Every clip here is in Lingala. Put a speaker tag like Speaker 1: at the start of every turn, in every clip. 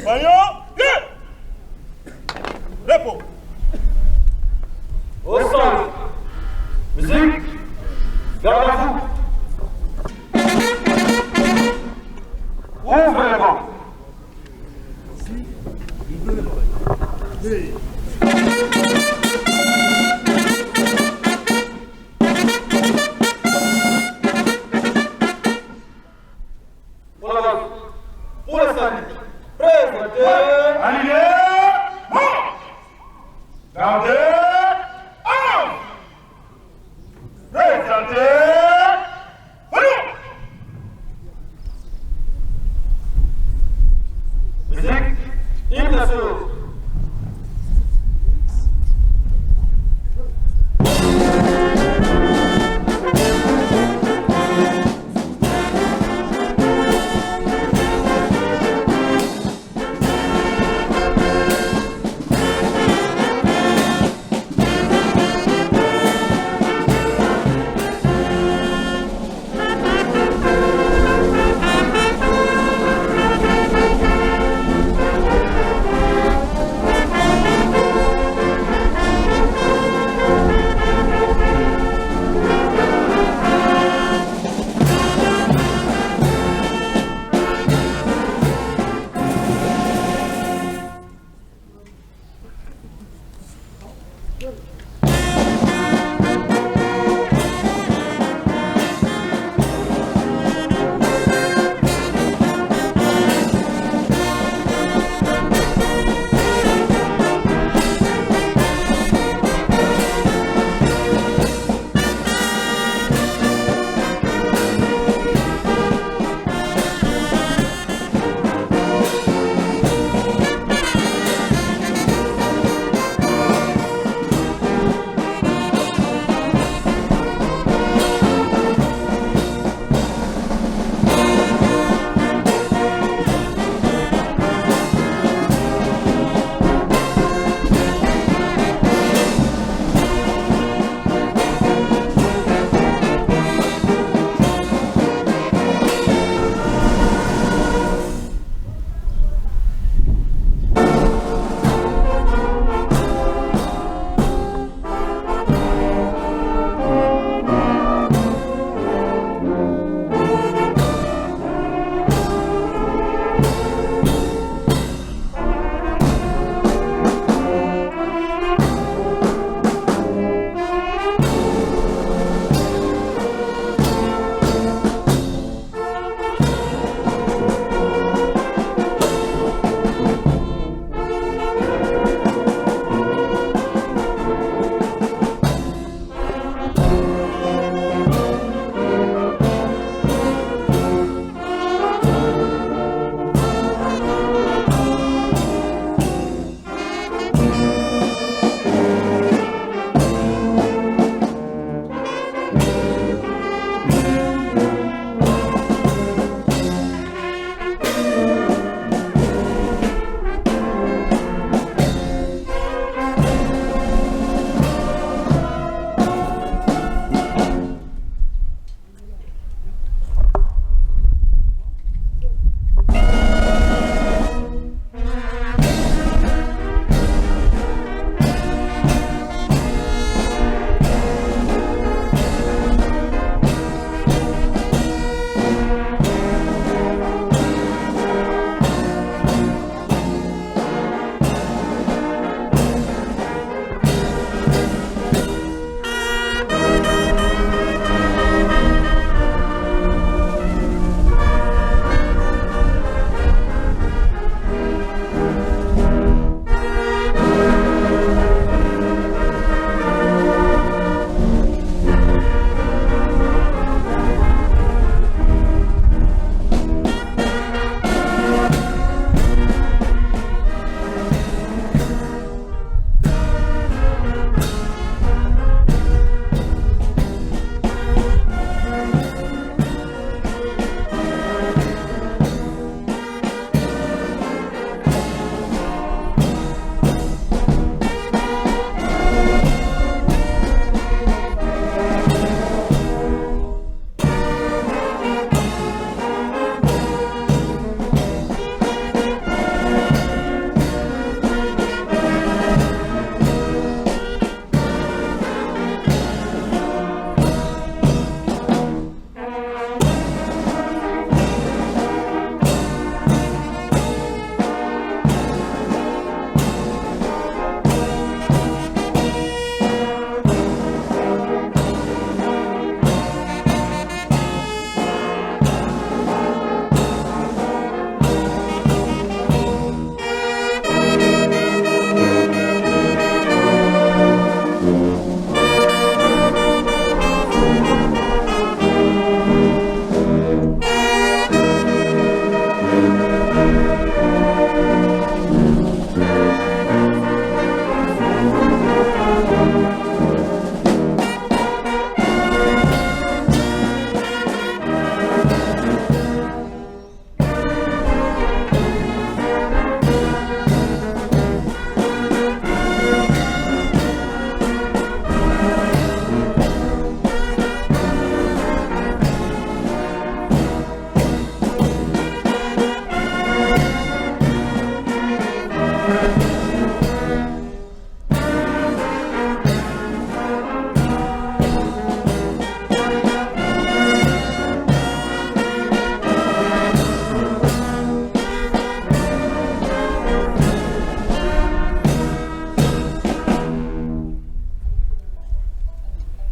Speaker 1: Voyons, bien. Repos.
Speaker 2: Au centre. Musique. Garde à vous. Ouvrez les rangs. Pour l'avance. Pour le salut. Présentez.
Speaker 1: Alignez. Marche. Gardez. Avance. Présentez. Voyons.
Speaker 2: Musique. Hymne national.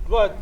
Speaker 2: Droite.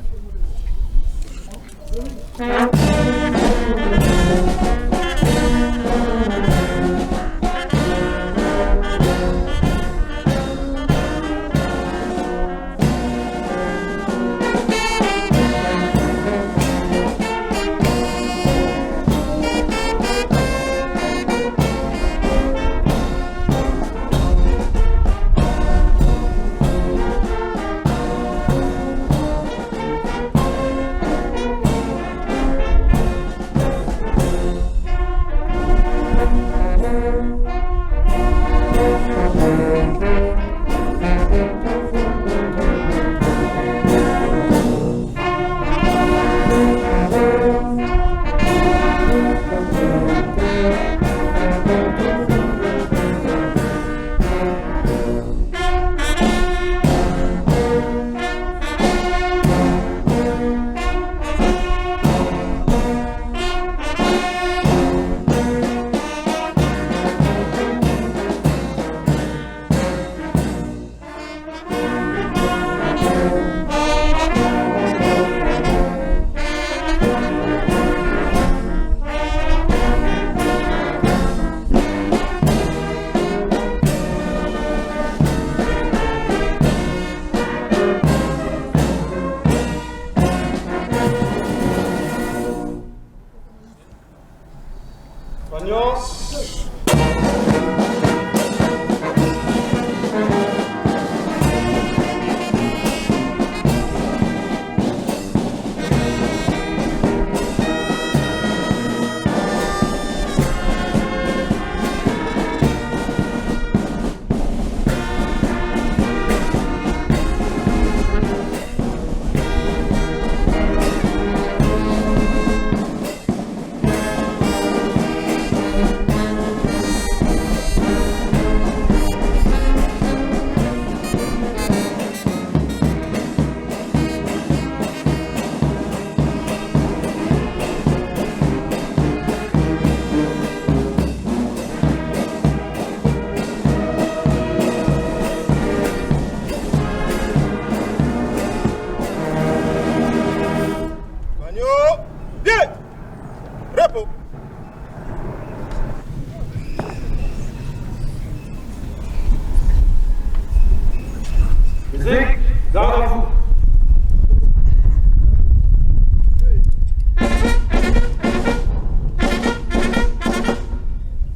Speaker 2: Musique, garde à vous.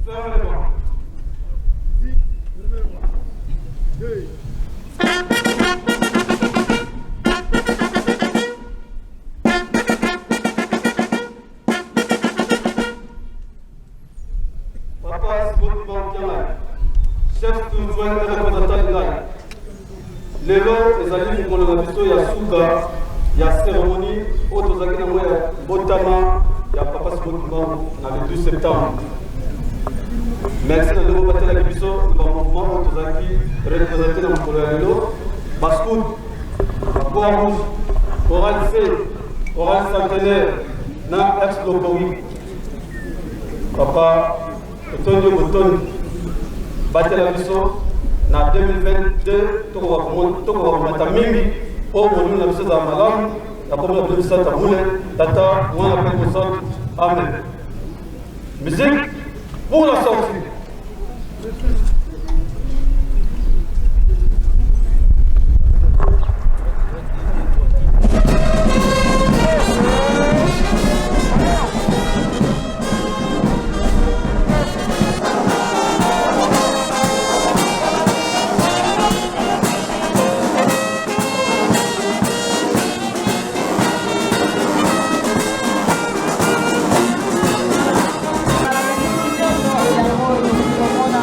Speaker 2: Serre les bras. Papa Simon Kiangani, chef spirituel et représentant légal. Lelo ezali mokolo na biso ya suka ya cérémonie oyo tozalaki nango ya mbotama ya Papa Simon Kimbangu na le 12 septembre. Merci na ndenge batelaki biso na bamouvement oyo tozalaki représente na mokolo ya lelo, bascout, bacroix rouge, chorale C, chorale centenaire na ex lokori. Papa, totondi yo botondi, batela biso na 2022, tokoka komata mingi mpo molimo na biso ezala malamu. Na kombo na biso Santa Bule, Tata, Mwana mpe Mosantu, amen. Musique pour la sortie.
Speaker 3: Nyonso yango komona.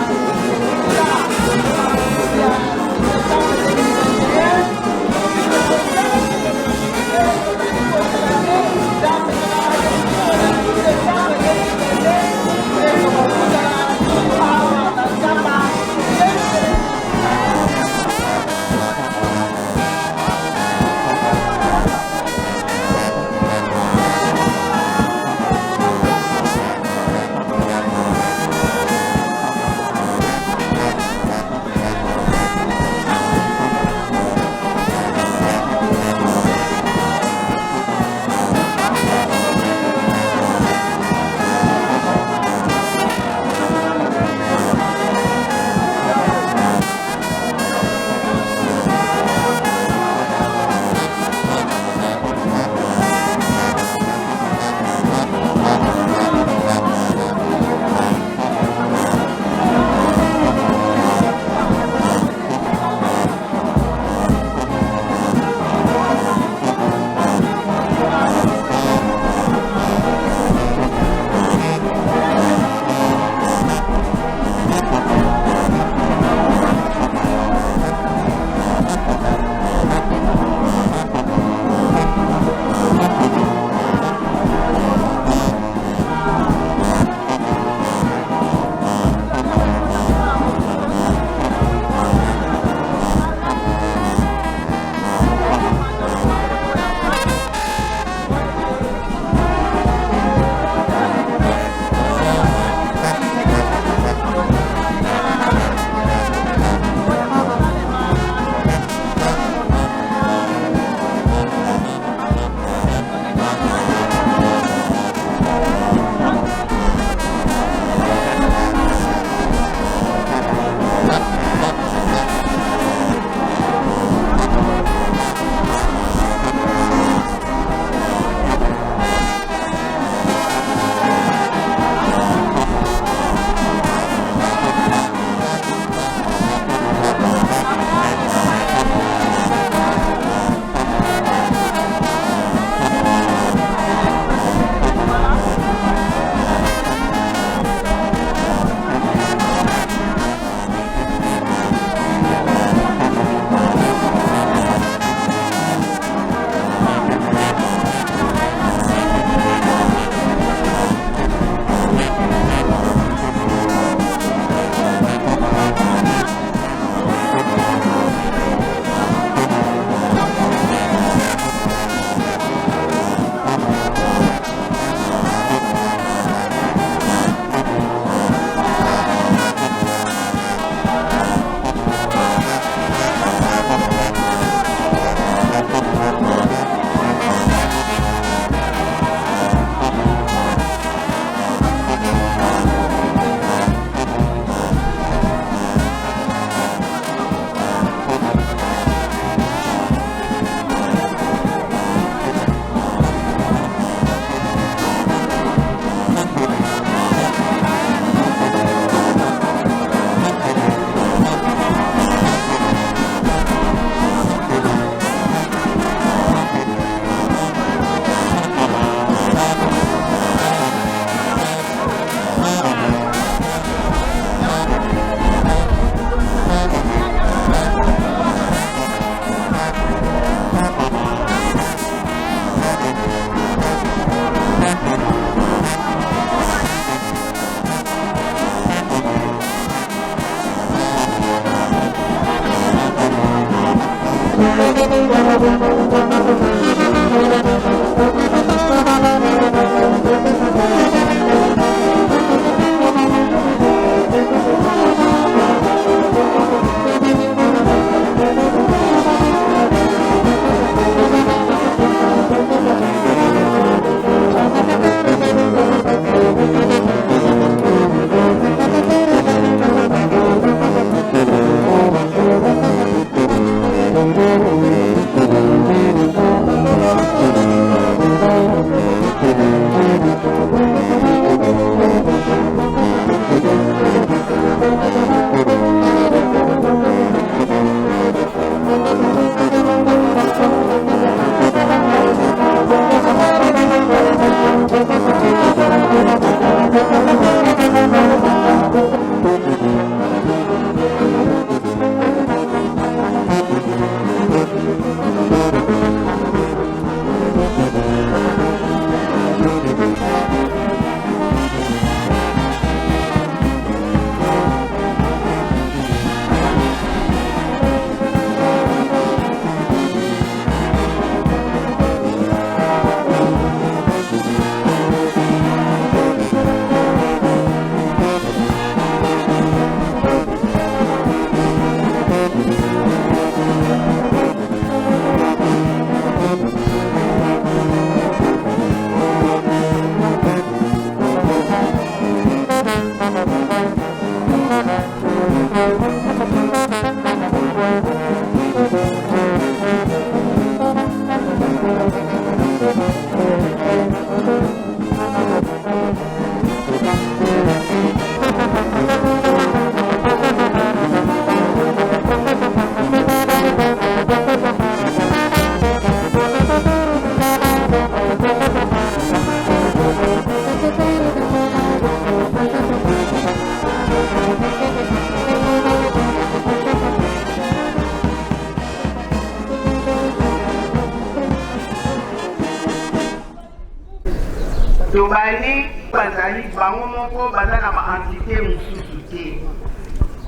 Speaker 3: Tobandi bazali bango moko baza na ba entité mosusu te.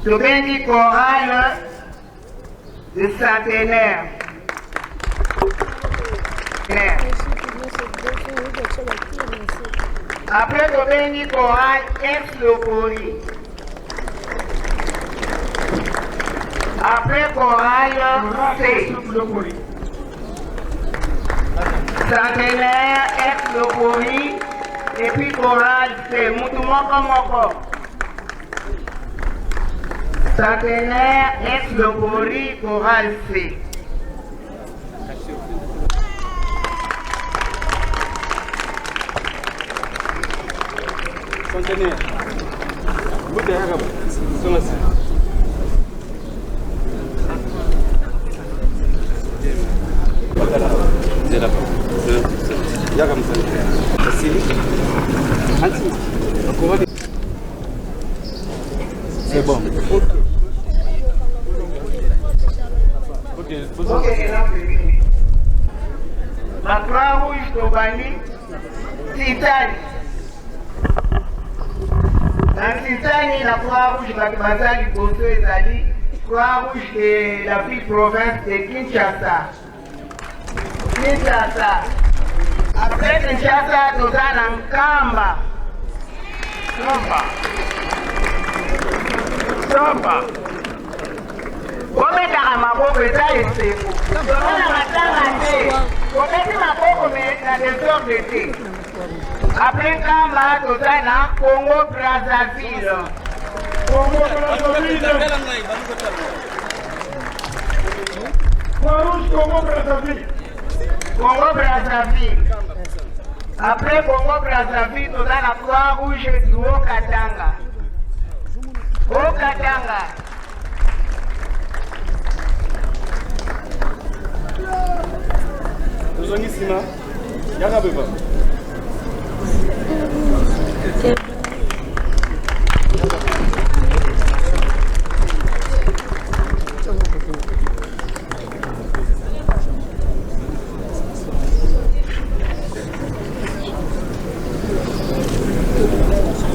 Speaker 3: Tobengi chorale de centenaire. Après tobengi chorale ex lokori. Après chorale C. Centenaire, ex lokori et puis chorale C. Mutu moko moko. Centenaire, ex lokori, chorale C.
Speaker 2: Centenaire. Buta yaka ba. Songa si. Yaka msana. Asili. Anti. C'est bon. Ok,
Speaker 3: Ba Croix Rouge tobandi Titani. Na Titani na Croix Rouge bato baza liboso ezali Croix Rouge de la ville province de Kinshasa. Kinshasa. Après Kinshasa toza na Nkamba. Nkamba. Nkamba. Bobetaka maboko eza esengo. Toza na matanga te. Bobeti maboko me na desordre te. Après Nkamba toza na Congo Brazzaville.
Speaker 1: Congo Brazzaville. Croix-Rouge Congo Brazzaville.
Speaker 3: Congo Brazzaville. Après Congo Brazzaville toza na Croix-Rouge du Haut-Katanga. Haut-Katanga.
Speaker 2: Tozongi nsima. Yaka beba.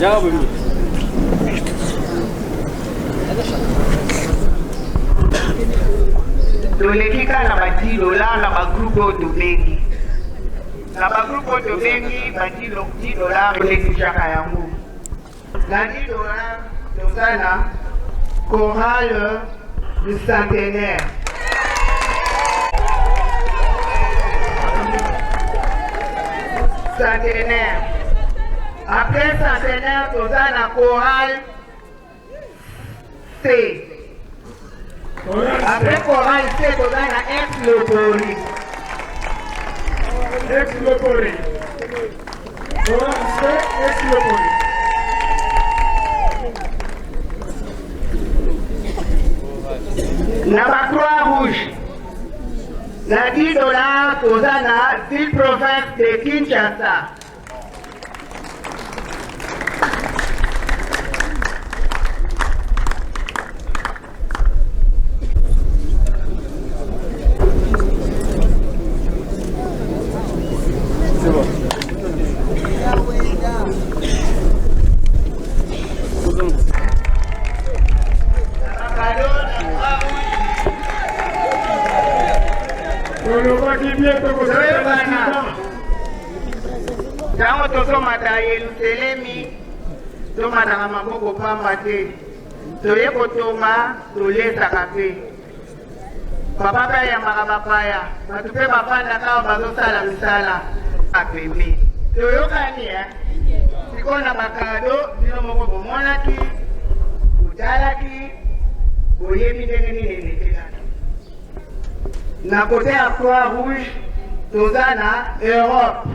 Speaker 2: Yaka beba.
Speaker 3: Toleki kaka na ba 10 dollars na ba groupe oyo tobengi. Na ba groupe oyo tobengi ba 10 dollars tonegligeaka yango. Na 10 dollars toza na chorale du centenaire. Centenaire. Après centenaire toza na chorale C. Après chorale C toza na ex lopori.
Speaker 1: Ex lopori. Chorale C, ex lopori.
Speaker 3: Na ba croix rouge. Na 10 dollars toza na ville province de Kinshasa.
Speaker 1: Tolobaki bien tokozala.
Speaker 3: Ntango tozomata Yeluselemi, tomataka maboko pamba te. Toye kotonga, tolesaka mpe. Papa mpe ayambaka bapaya, bato mpe bafandaka awa bazosala misala apembe. Toyokani eh? Sikoyo na bakado bino moko bomonaki, botalaki, boyebi ndenge nini elekelaki. Na kote ya Croix Rouge toza na Europe.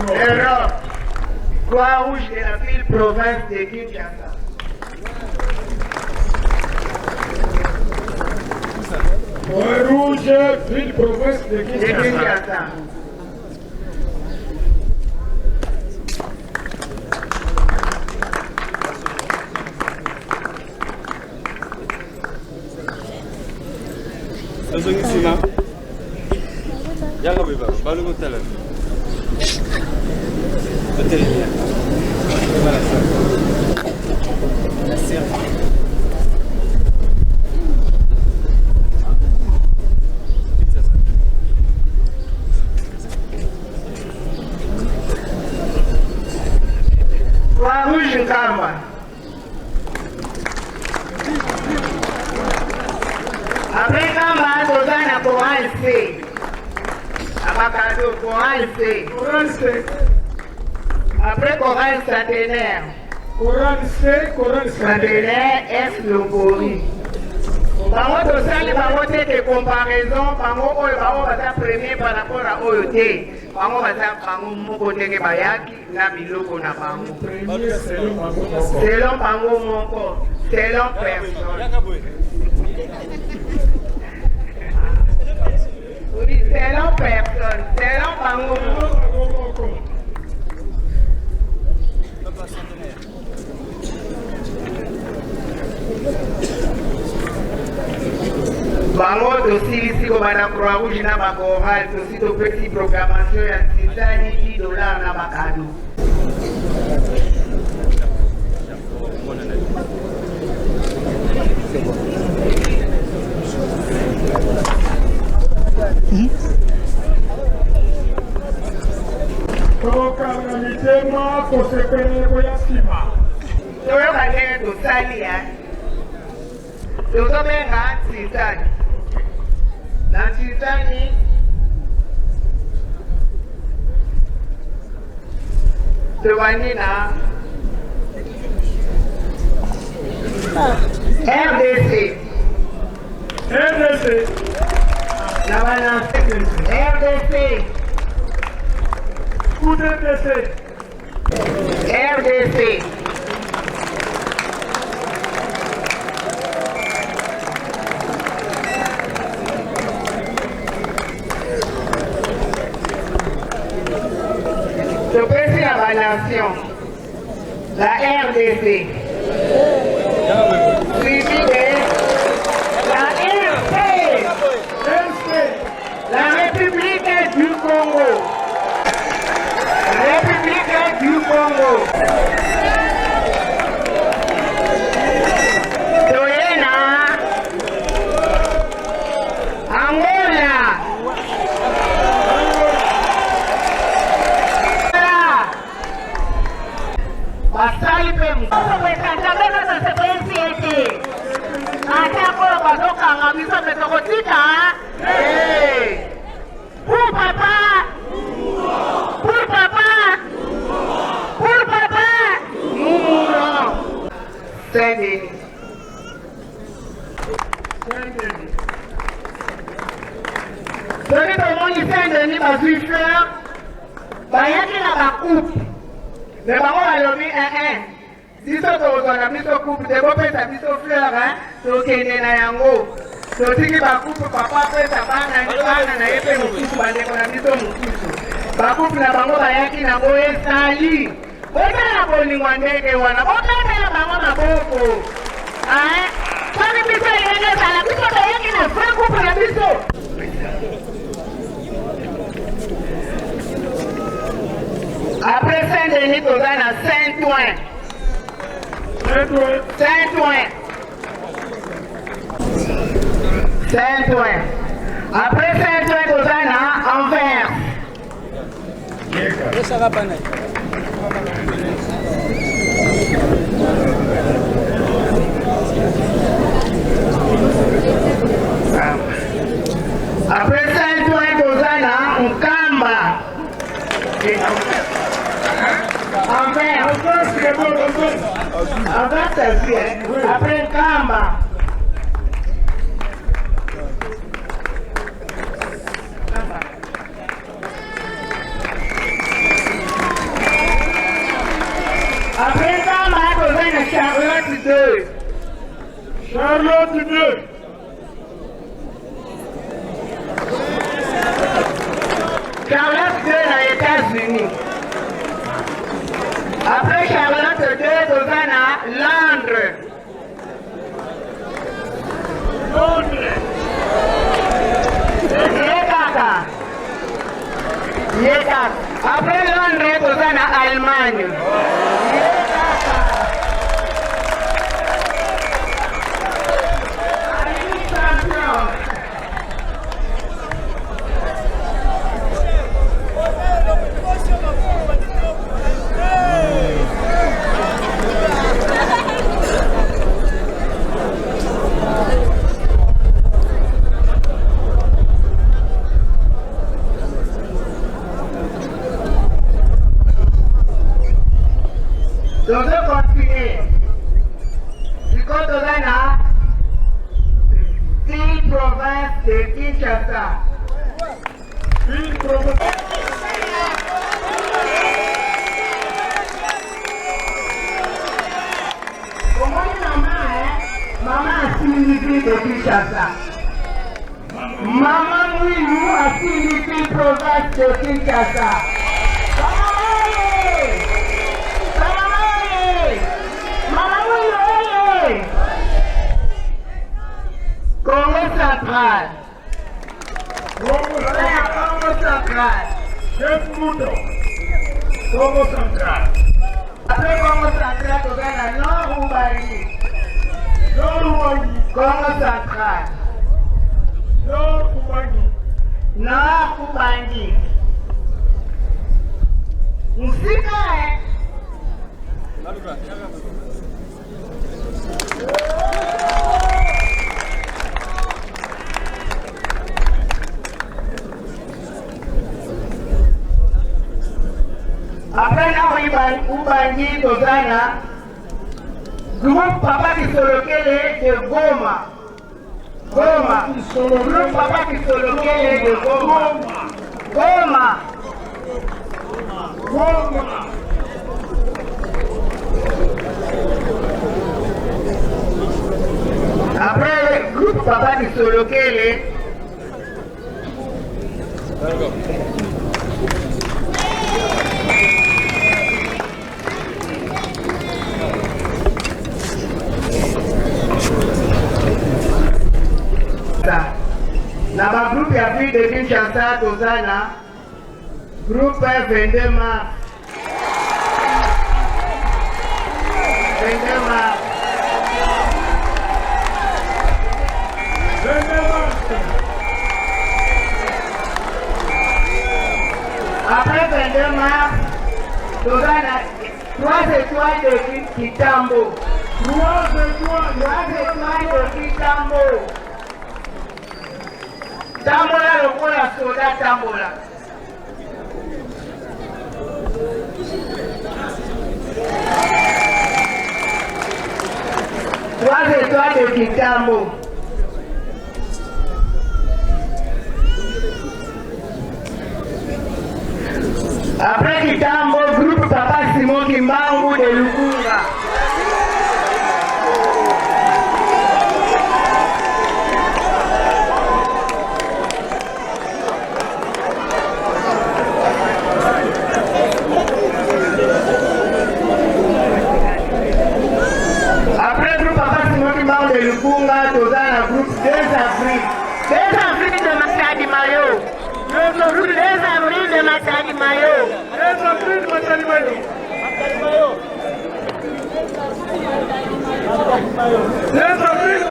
Speaker 3: Europe. Croix Rouge de la ville province de Kinshasa.
Speaker 1: Croix Rouge, ville province de Kinshasa.
Speaker 3: De Kinshasa.
Speaker 2: Tozongi nsima. Yaka boye baba, baluki otala. Totelemi ya. Voilà ça. La serre.
Speaker 3: Croix Rouge Nkamba. Après Nkamba toza na Chorale C. Abakado Chorale C.
Speaker 1: Chorale C.
Speaker 3: Après Chorale Centenaire.
Speaker 1: Chorale C, Chorale
Speaker 3: Centenaire S Lobori. Bango tosali bango te ke comparaison bango oyo bango baza premier par rapport à oyo te. Bango baza bango moko ndenge bayaki na biloko na bango selon bango moko selon personne oui selon personne selon bango moko. Bango tosilisi kobanda croix rouge na bachoral tosi topesi proclamation ya nsisani 10 dollar na bakado.
Speaker 1: Tokanga mitema tosepele ekoya nsima.
Speaker 3: Toyoka ndenge tosali eh. Tozobenga Nsisani. Na Nsisani tobandi na RDC.
Speaker 1: RDC.
Speaker 3: Na bana RDC.
Speaker 1: Coup RDC.
Speaker 3: RDC. Topesi na ba nation la RDC suivi de la RC, la République du Congo. République du Congo. Toye na Bakokanga biso me tokotika te. Pour papa, pour papa, pour papa, nous mourrons. Saint-Denis. Saint-Denis. Soki tomoni Saint-Denis bazwi fleur, bayaki na bacoupe, me bango balobi ee Biso tokozwa na biso coupe te, bopesa biso fleur hein, tokende na yango. Totiki ba coupe, papa apesa bana bana na ye mpe mosusu, bandeko na biso mosusu ba coupe na bango bayaki na ngo esali. Botala bolingo ya ndenge wana, bobetela bango maboko hein. Soki biso elenge ezala biso toyaki na vrai coupe na biso. Après Saint-Denis, toza na Saint-Ouen. Saint-Ouen. Saint-Ouen. Après Saint-Ouen, toza na Anvers. Après Saint-Ouen, toza na Nkamba. Anvers. Anvers, c'est bien. Après Nkamba. Après Nkamba, toza na Charlotte 2.
Speaker 1: Charlotte 2.
Speaker 3: Charlotte 2 na États-Unis. Après Charlotte 2, toza na Londres.
Speaker 1: Londres.
Speaker 3: Ye kaka. Ye kaka. Après Londres, toza na Allemagne. Ye kaka. Champion. Tozo continuer. Sikoyo toza na ville province de Kinshasa.
Speaker 1: Ville province.
Speaker 3: Omoni mama eh? Mama asimbi ville de Kinshasa. Mama Mwilu asimbi ville province de Kinshasa. Mama oye! Mama oye! Mama Mwilu oye! Congo Central.
Speaker 1: Congo
Speaker 3: Oya Congo Central.
Speaker 1: Chef Muto. Congo Central.
Speaker 3: Après Congo Central, toza na Nord Ubangi.
Speaker 1: Nord Ubangi.
Speaker 3: Congo Central.
Speaker 1: Nord Ubangi.
Speaker 3: Nord Ubangi. Mosika eh. Après Nord Ubangi, toza na groupe Papa Kisolokele de Goma. Goma. Groupe Papa Kisolokele de Goma. Goma.
Speaker 1: Goma.
Speaker 3: Après groupe Papa Kisolokele, na bagroupe ya ville de Kinshasa toza na groupe 22 mars 22 mars
Speaker 1: 22 mars.
Speaker 3: Après 22 mars, toza na 3 étoiles de Kitambo.
Speaker 1: 3 étoiles.
Speaker 3: 3 étoiles de Kitambo. Tambola lokola soda tambola. Trois étoiles de Kitambo. Après Kitambo, groupe Papa Simon Kimbangu de Lukunga. Après groupe Papa Simon Kimbangu de Lukunga, toza na groupe 2 avril. 2 avril de Matadi Mayo. 2 avril de Matadi Mayo.
Speaker 1: 2 avril Matadi Mayo. 2 avril.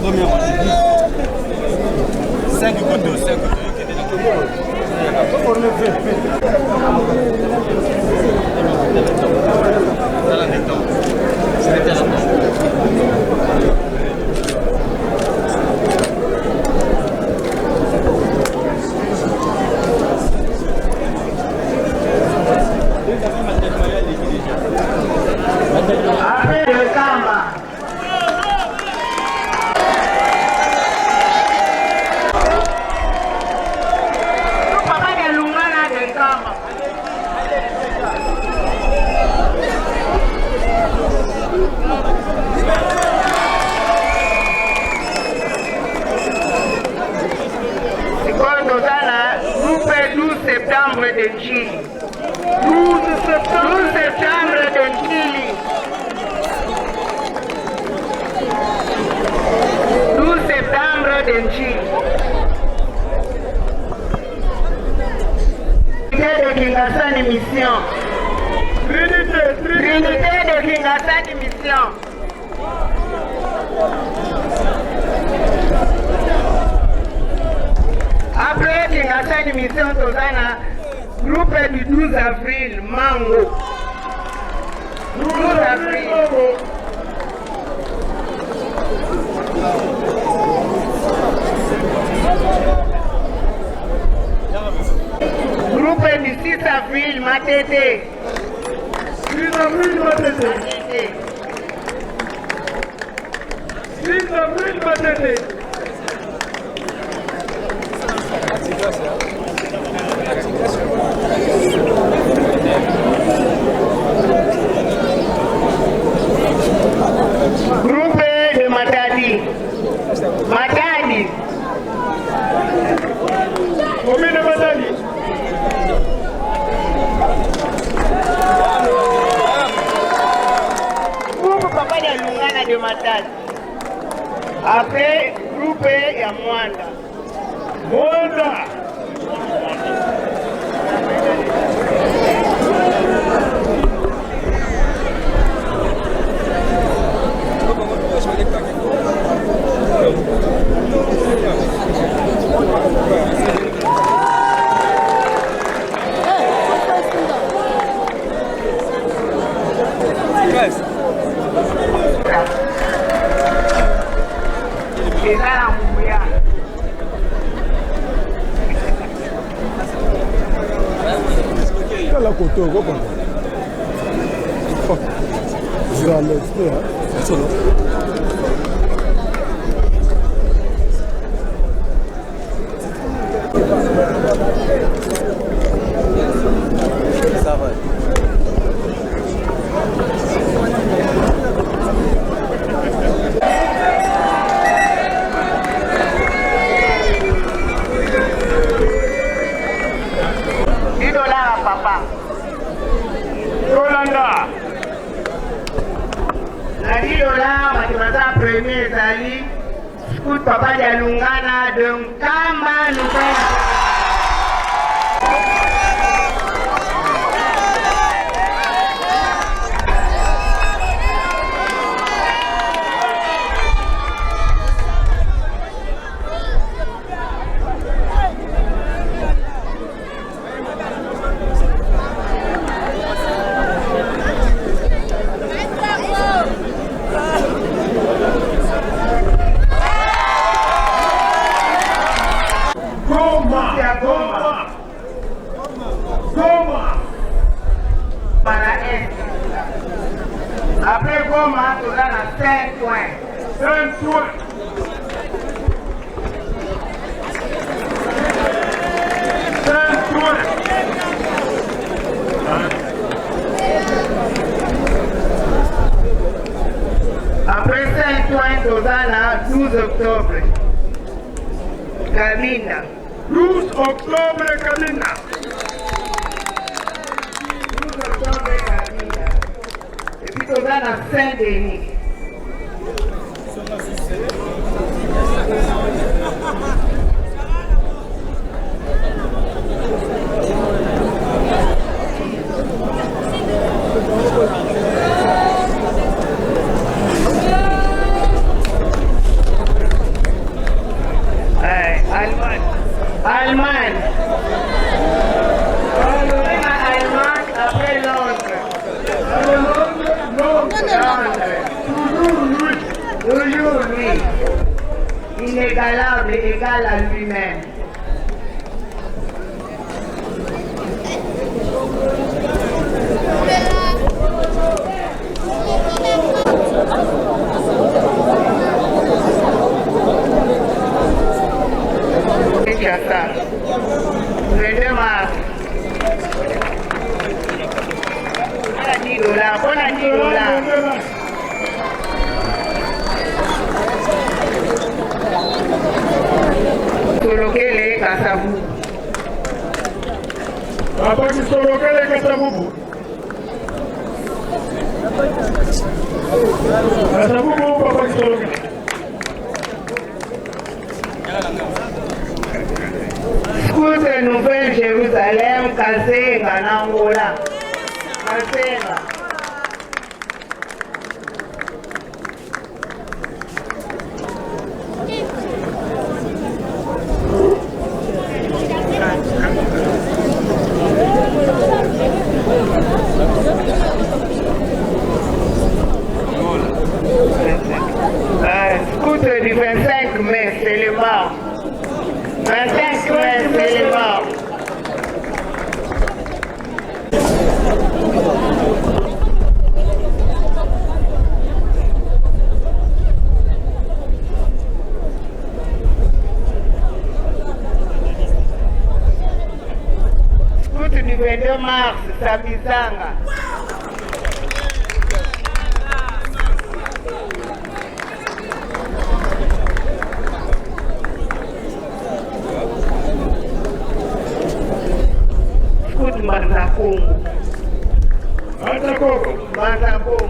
Speaker 2: Première rangée 10. 5 côtés, 5 côtés.
Speaker 3: Après le Kamba. Papa de Lungana de Kamba. Sikoyo toza na groupe 12 septembre de Chili. 12 septembre, 12 septembre de Chili. 12 septembre de Chili. Trinité de Kingasani Mission.
Speaker 1: Trinité, Trinité.
Speaker 3: Trinité de Kingasani Mission. Après Kingasani Mission, toza na groupe du 12 avril Mango. 12 avril. Groupe du 6 avril Matete.
Speaker 1: 6 avril Matete.
Speaker 3: Matete.
Speaker 1: 6 avril Matete.
Speaker 3: Groupe de Matadi. Matadi.
Speaker 1: Commune Matadi.
Speaker 3: Groupe Papa de Lungana de Matadi. Après, groupe ya Mwanda.
Speaker 1: Mwanda.
Speaker 3: Eza na nguya.
Speaker 4: Tala koto okopaka. Zwa l'extrait.
Speaker 3: $10 papa.
Speaker 1: Yolanda.
Speaker 3: Na $10 bato baza premier ezali scout Papa de Lungana de Nkamba Nouvelle.
Speaker 1: Saint-Ouen. Saint-Ouen.
Speaker 3: Après Saint-Ouen, toza na 12 octobre. Kamina.
Speaker 1: 12 octobre, Kamina.
Speaker 3: 12 octobre, Kamina. Et puis toza na Saint-Denis. Allemagne. Allemagne. Allemagne après Londres.
Speaker 1: Londres.
Speaker 3: Londres.
Speaker 1: Toujours lui.
Speaker 3: Toujours lui. Inégalable, égal à lui-même. Kinshasa. 22 mars. Mpona 10 dollars, mpona 10 dollars. Tolokele Kasavubu.
Speaker 1: Papa Kisolokele Kasavubu. Kasavubu, Papa Kisolokele.
Speaker 3: Scout Nouvelle Jérusalem, Kasenga, na Angola. Kasenga. Scout du 25 mai, c'est le mort. 25 mai, c'est le mort. Scout du 22 mars, Sambizanga. Scout Mbanza Kongo.
Speaker 1: Mbanza Kongo.
Speaker 3: Mbanza Kongo.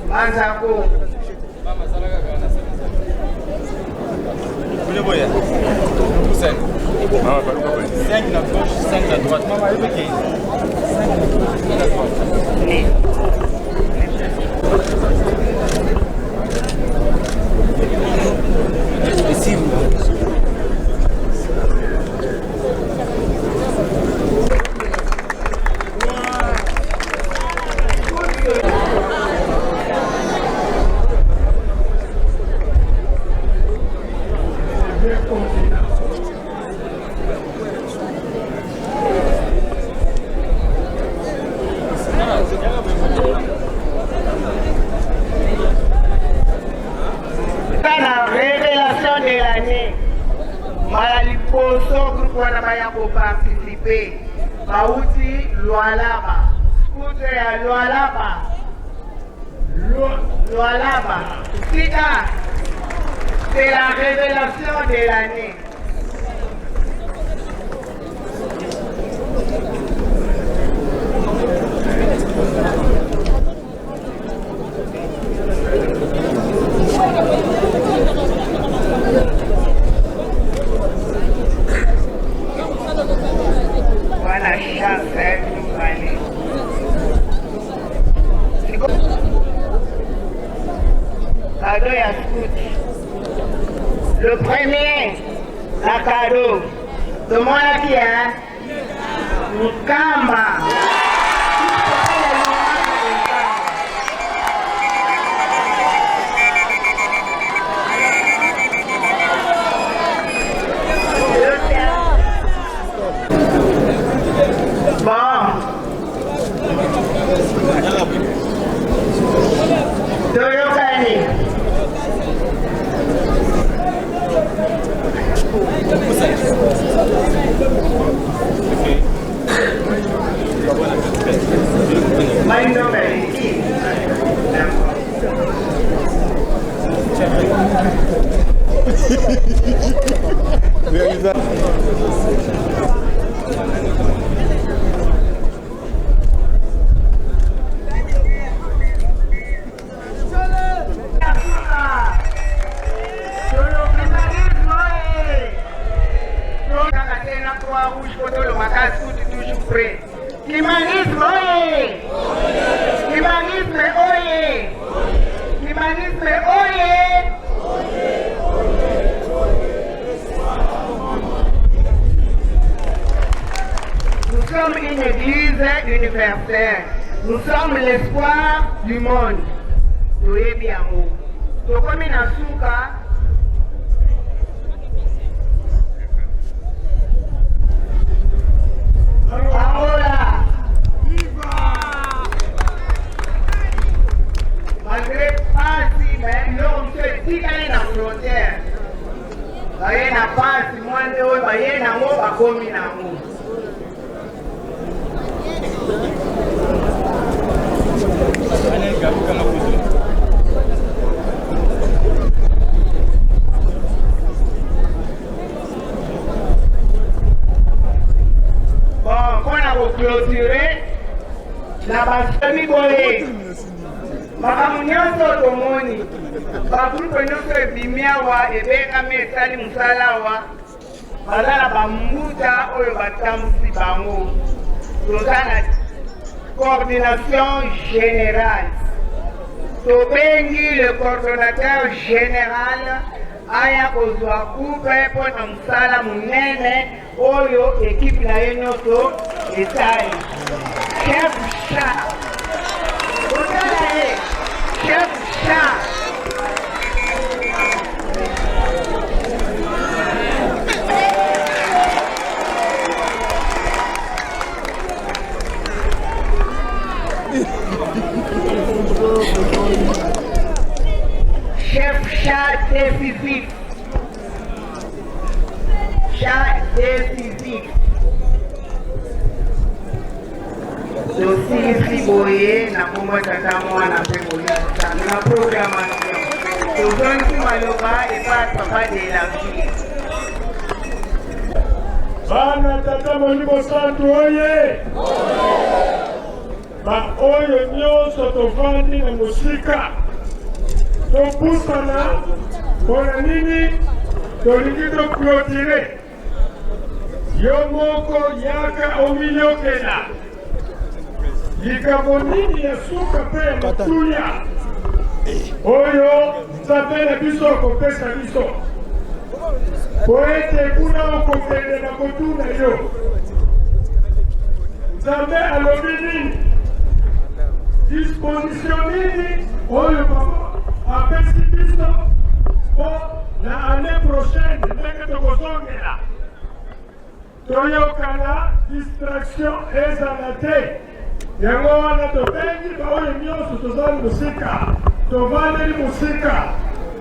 Speaker 3: Mbanza Kongo.
Speaker 5: 5 na gauche, 5 na droite. Mama, 5 na droite. Ici.
Speaker 3: La révélation de l'année, mbala liboso groupe wana baya koparticipe bauti Lualaba, scout ya Lualaba, Lualaba sika, c'est la révélation de l'année. Voilà, chance, hein, allez. Cadeau ya scout. Le premier, la cadeau. Tomonaki, hein? Nkamba. Saint-Esprit. Kimbanguisme oye! Kimbanguisme oye! Kimbanguisme oye! Nous sommes une église universelle. Nous sommes l'espoir du monde. Toyebi yango. Tokomi na suka. Angola. Malgré pasi, mais biloko mosusu etikali na frontière. Baye na pasi mwa nde oyo baye nango bakomi nango. Bon, mpo na koclotire na basomi boye makambo nyonso tomoni bagroupe nyonso ebimi awa ebengami esali mosala awa Baza na ba mbuta oyo batambusi bango. Toza na coordination générale. Tobengi le coordonnateur général aya kozwa coupe mpo na mosala monene oyo ekipe na ye nyonso esali. Chef Sha, botala ye, Chef Sha. Chef chat décisif. Chat décisif. Tosilisi boye na kombo ya Tata, Mwana mpe Molimo Santu na proclamation. Tozongisi maloba epai ya Papa de la Ville.
Speaker 1: Bana Tata Molimo Santu oye! Baoyo nyonso tovandi na mosika topusana, mpona nini tolingi toklotire Yo moko yaka omiyokela likambo nini ya suka mpe ya motuya oyo Nzambe na biso akopesa biso, mpo ete kuna okokende na kotuna yo, Nzambe alobi nini? Disposition nini oyo papa apesi biso mpo na annee prochaine ndenge tokozongela toyokana, distraction ezala te. Yango wana tobengi baoyo nyonso tozali mosika, tovandeli mosika,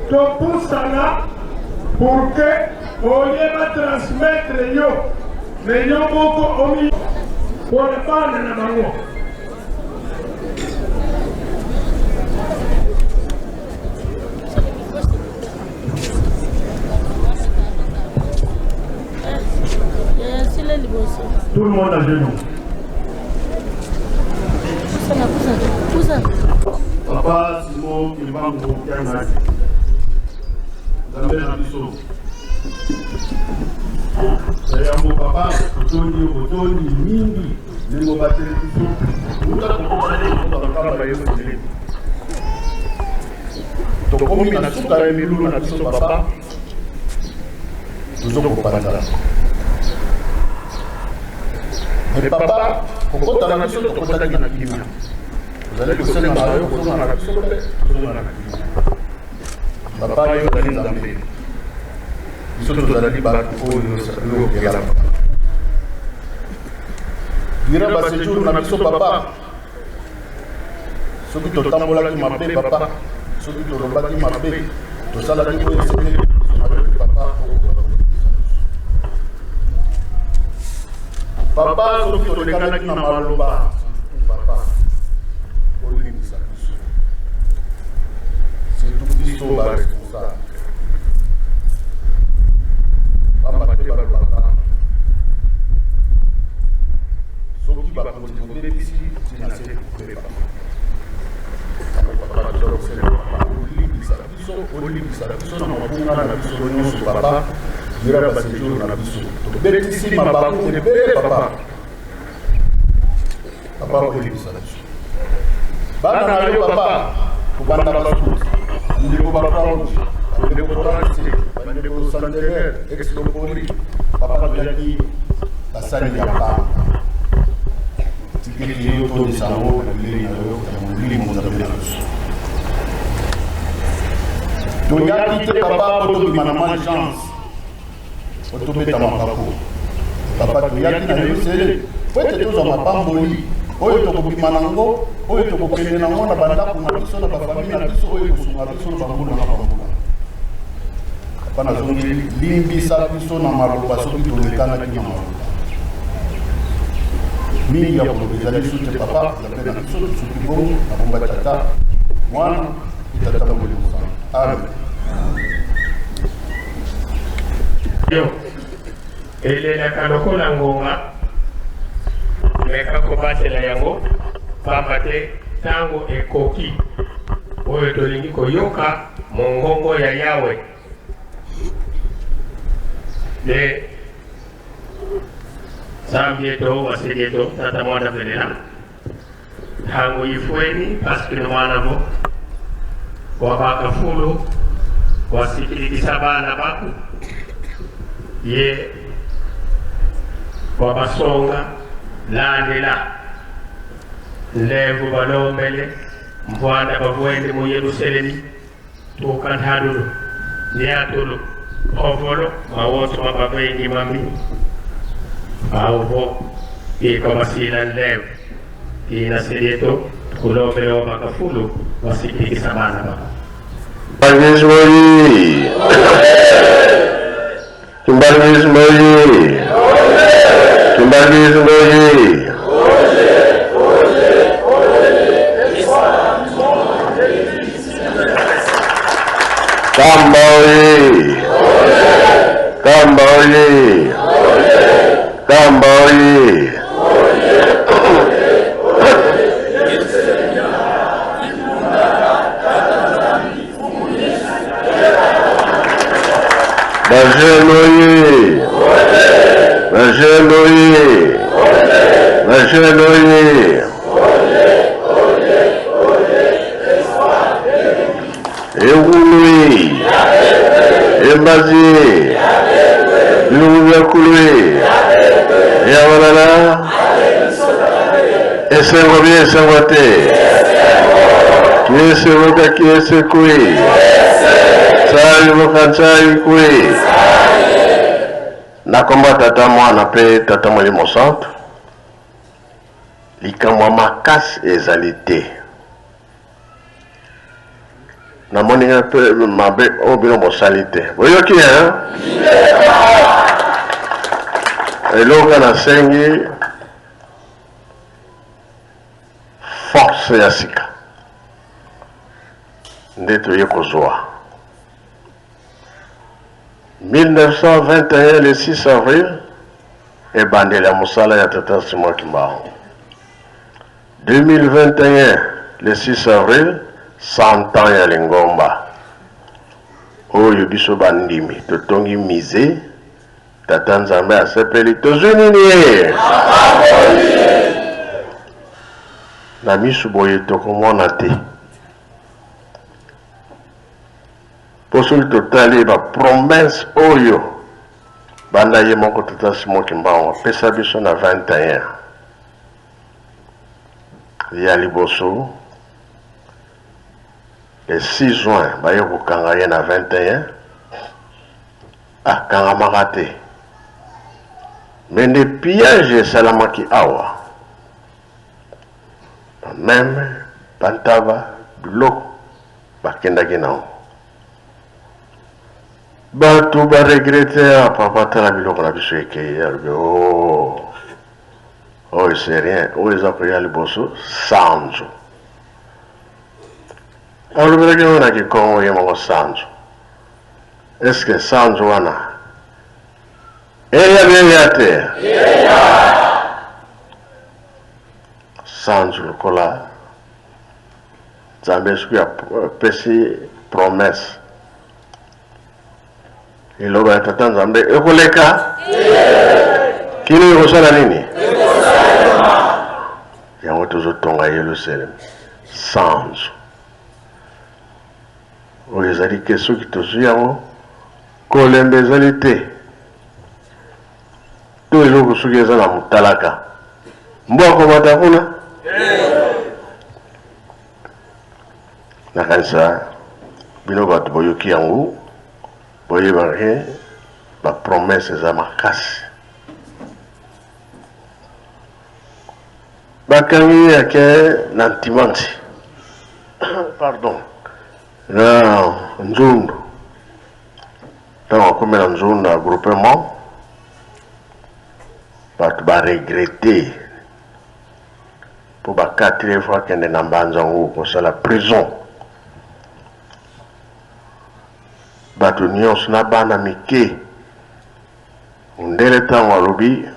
Speaker 1: topusana pour que olie batransmettre yo me yo moko omi mpona bana na bango.
Speaker 6: Tout le monde à genoux. Papa Simon Kimbangu Kiangani. Nzambe na biso. Yambo papa otondi otondi mingi ndenge obateli biso uta kokoma yesu Tokomi na suka ya milulu na biso papa, tozo kopanza. Me papa, kokota na biso tokotaki na kimia. Ozali kosenga na yo kozonga na biso mpe tozonga na kimia. Papa, yo ozali Nzambe, biso tozali bato oyo yo okela. Durant ba séjour na biso papa, Soki totambolaki mabe papa, soki tolobaki mabe, tosalaki oyo esengeli mabe papa, papa, soki tolekanaki na maloba papa, olimbisa biso, surtout biso ba responsable, pamba te balobaka soki bakonzi bobebisi ntina se kobeba. Papa, toza kosenga papa olimbisa biso, olimbisa biso na mabunga na biso nyonso papa, durant ba séjour na biso tobetisi mabaku ebele papa. Papa olimbisa biso. Bana na yo papa, kobanda basuki, bandeko ba Croix-Rouge, bandeko 37, bandeko centenaire, ex-Lopoli, papa toyaki basali ya pamba. Tikeli yo tondisa yango na bilei na yo ya molimo Nzambe na biso. Toyaki te papa mpo tobima na malchance. Po tobeta mabaku. Papa, toyaki na yo sele mpo ete tozwa mapamboli oyo tokobima na yango, oyo tokokende na yango na bandako na biso, na bafamille na biso, oyo ekosunga biso na bambula na bambula. Papa, nazongeli, limbisa biso na maloba soki tolekanaki na maloba. Mingi ya koloba ezali lisusu te, Papa, Nzambe na biso, tosuki bongo na kombo ya Tata, Mwana, mpe Tata Molimo Santu. Amen.
Speaker 1: Yo elelaka lokola ngonga, meka kobatela yango, pamba te tango ekoki oyo tolingi koyoka mongongo ya Yawe. Nde Nzambi yetu wasili yetu tata mwana velela Tango ifweni pasikini mwanabo wabakafulu wasikilikisa bana baku ye wabasonga landela nlevu balombele mvwanda bavuende mu Yerusalemi tuka nthalulu niatulu ovolo mawotso mabavengi mami auvo ikobasila nlevu inasilieto kulombele wabakafulu wasikilikisa bana baku
Speaker 7: Kimbanguisme Kimbanguisme Kimbanguisme Kamba oye! Kamba oye! Kamba oye! Ba-jeunes oye! Ba-jeunes oye! Ba-jeunes oye! Ekulue! Embazi! Bilungu bya kulue! Yabalala! Esengo bie esengo te! Kiese boka kiese kue! Tsai boka tsai kue! Na kombo ya Tata, Mwana mpe Tata Molimo Santu, likambo ya makasi ezali te. Namoni nga mpe mabe oyo bino bosali te. Boyoki hein? Eloko nga nasengi force ya sika nde toye kozwa 1921 le 6 avril ebandeli ya mosala ya tata Simon Kimbangu. 2021 le 6 avril 100 ans ya lingomba oyo biso bandimi totongi musee tata nzambe asepeli tozwi nini ye na misu boye tokomona te mpo soki totali bapromese oyo banda ye moko tata Simon Kimbangu apesa biso na 21 Ya liboso, le 6 juin baye kokanga ye na 21, akangamaka te. Mais nde pillage esalamaki awa, ba meme, ba ntaba, biloko bakendaki nango. Batu ba regretter, ah papa tala biloko na biso ekeyi, alobi oh. Oyo c'est rien, oyo eza koya liboso sanzo. Alobelaki yango na kikongo ye moko sanzo. Est-ce que sanzo wana eya beya te? Sanzo lokola Nzambe soki apesi promesse Liloba ya Tata Nzambe ekoleka kino ekosala nini? Yango. tozotonga Yelusaleme sanzo oyo ezali ke soki tozwi yango kolemba ezali te to eloko soki eza na motalaka mbwa akomata kuna nakanisa bino bato boyoki yango boyeba ke bapromese eza makasi bakangi ye ake na ntimanti pardon na nzundu ntango akomi na nzundu na groupement bato baregrete mpo bakatili ye fo akende na mbanza yango kosala prison bato nyonso na bana mike Mundele tango alobi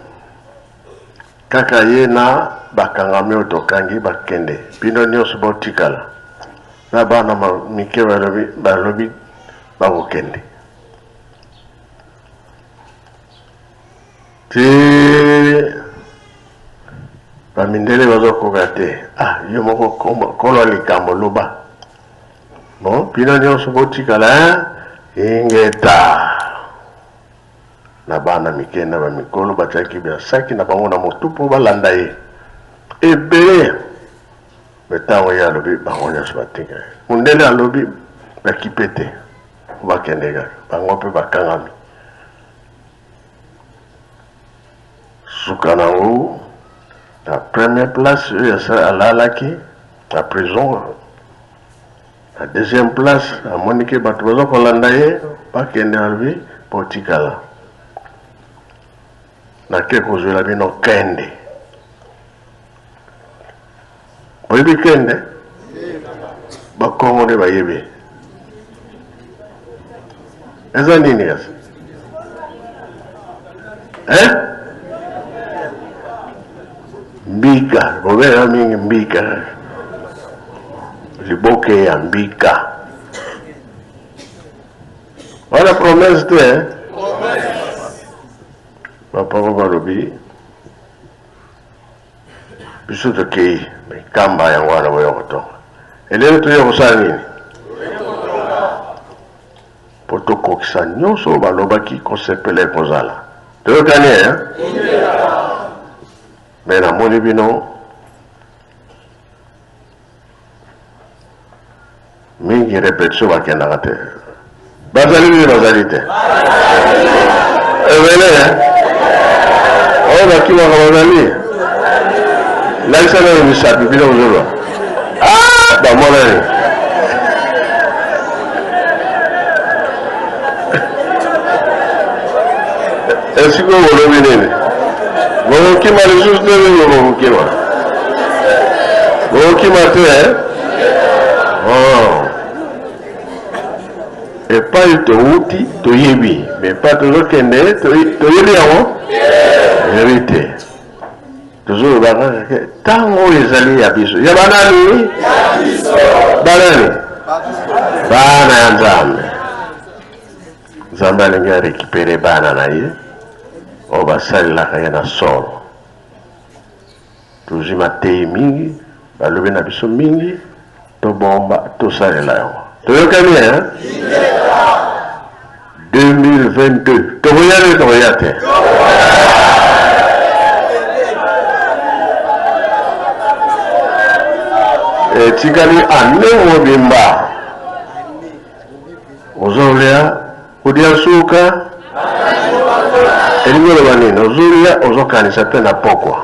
Speaker 7: kaka ye na bakangami oyo tokangi bakende, bino nionso botikala na bana mike balobi balobi bakokende ti bamindele bazokoka te. Ah, yo moko kolo likambo loba bon, bino nionso botikala hein? Ingeta. Na bana mike na ba mikolo batiaki ba saki na bango na motu mpo balanda ye ebele. Me ntango ye alobi, bango nyonso batika ye. Mundele alobi bakipe te, bakende kaka, bango mpe bakangami. Suka na yango na première place oyo alalaki na prison Na deuxième place amoni ke bato baza kolanda ye bakende, alobi botikala nake kozwela bino kende. Oyebi kende? Bakongo nde bayebi eza nini kasi eh? Mbika, bobela mingi mbika, liboke ya mbika wana promesse te eh? Bapapa balobi biso tokei mikamba yango wana boya kotonga elelo toya kosala nini mpo tokokisa nyonso oyo balobaki kosepela ekozala toyokani eh? Me namoni bino mingi repetition bakendaka te bazali nini bazali te ebele oyo bakimaka bazali lakisa nano misapi bino kozoloba ah, bamonani esika oyo olobi nini bokokima lisusu te nini bokokima bokokima te eh? oh. Epai towuti toyebi, me epai tozokende toyebi yango toyebi te. Tozoloba kaka ke ntango oyo ezali ya biso, ya banani? Banani? Bana ya Nzambe. Nzambe alingi arekipere bana na ye oyo basalelaka ye na solo. Tozwi mateyi mingi, balobi na biso mingi, tobomba tosalela yango. Toyokani eh? 2022 tokoya nde tokoya te? Etikali ane mobimba ozolia kolia suka elingi oloba nini? Ozolia ozokanisa mpe na pokwa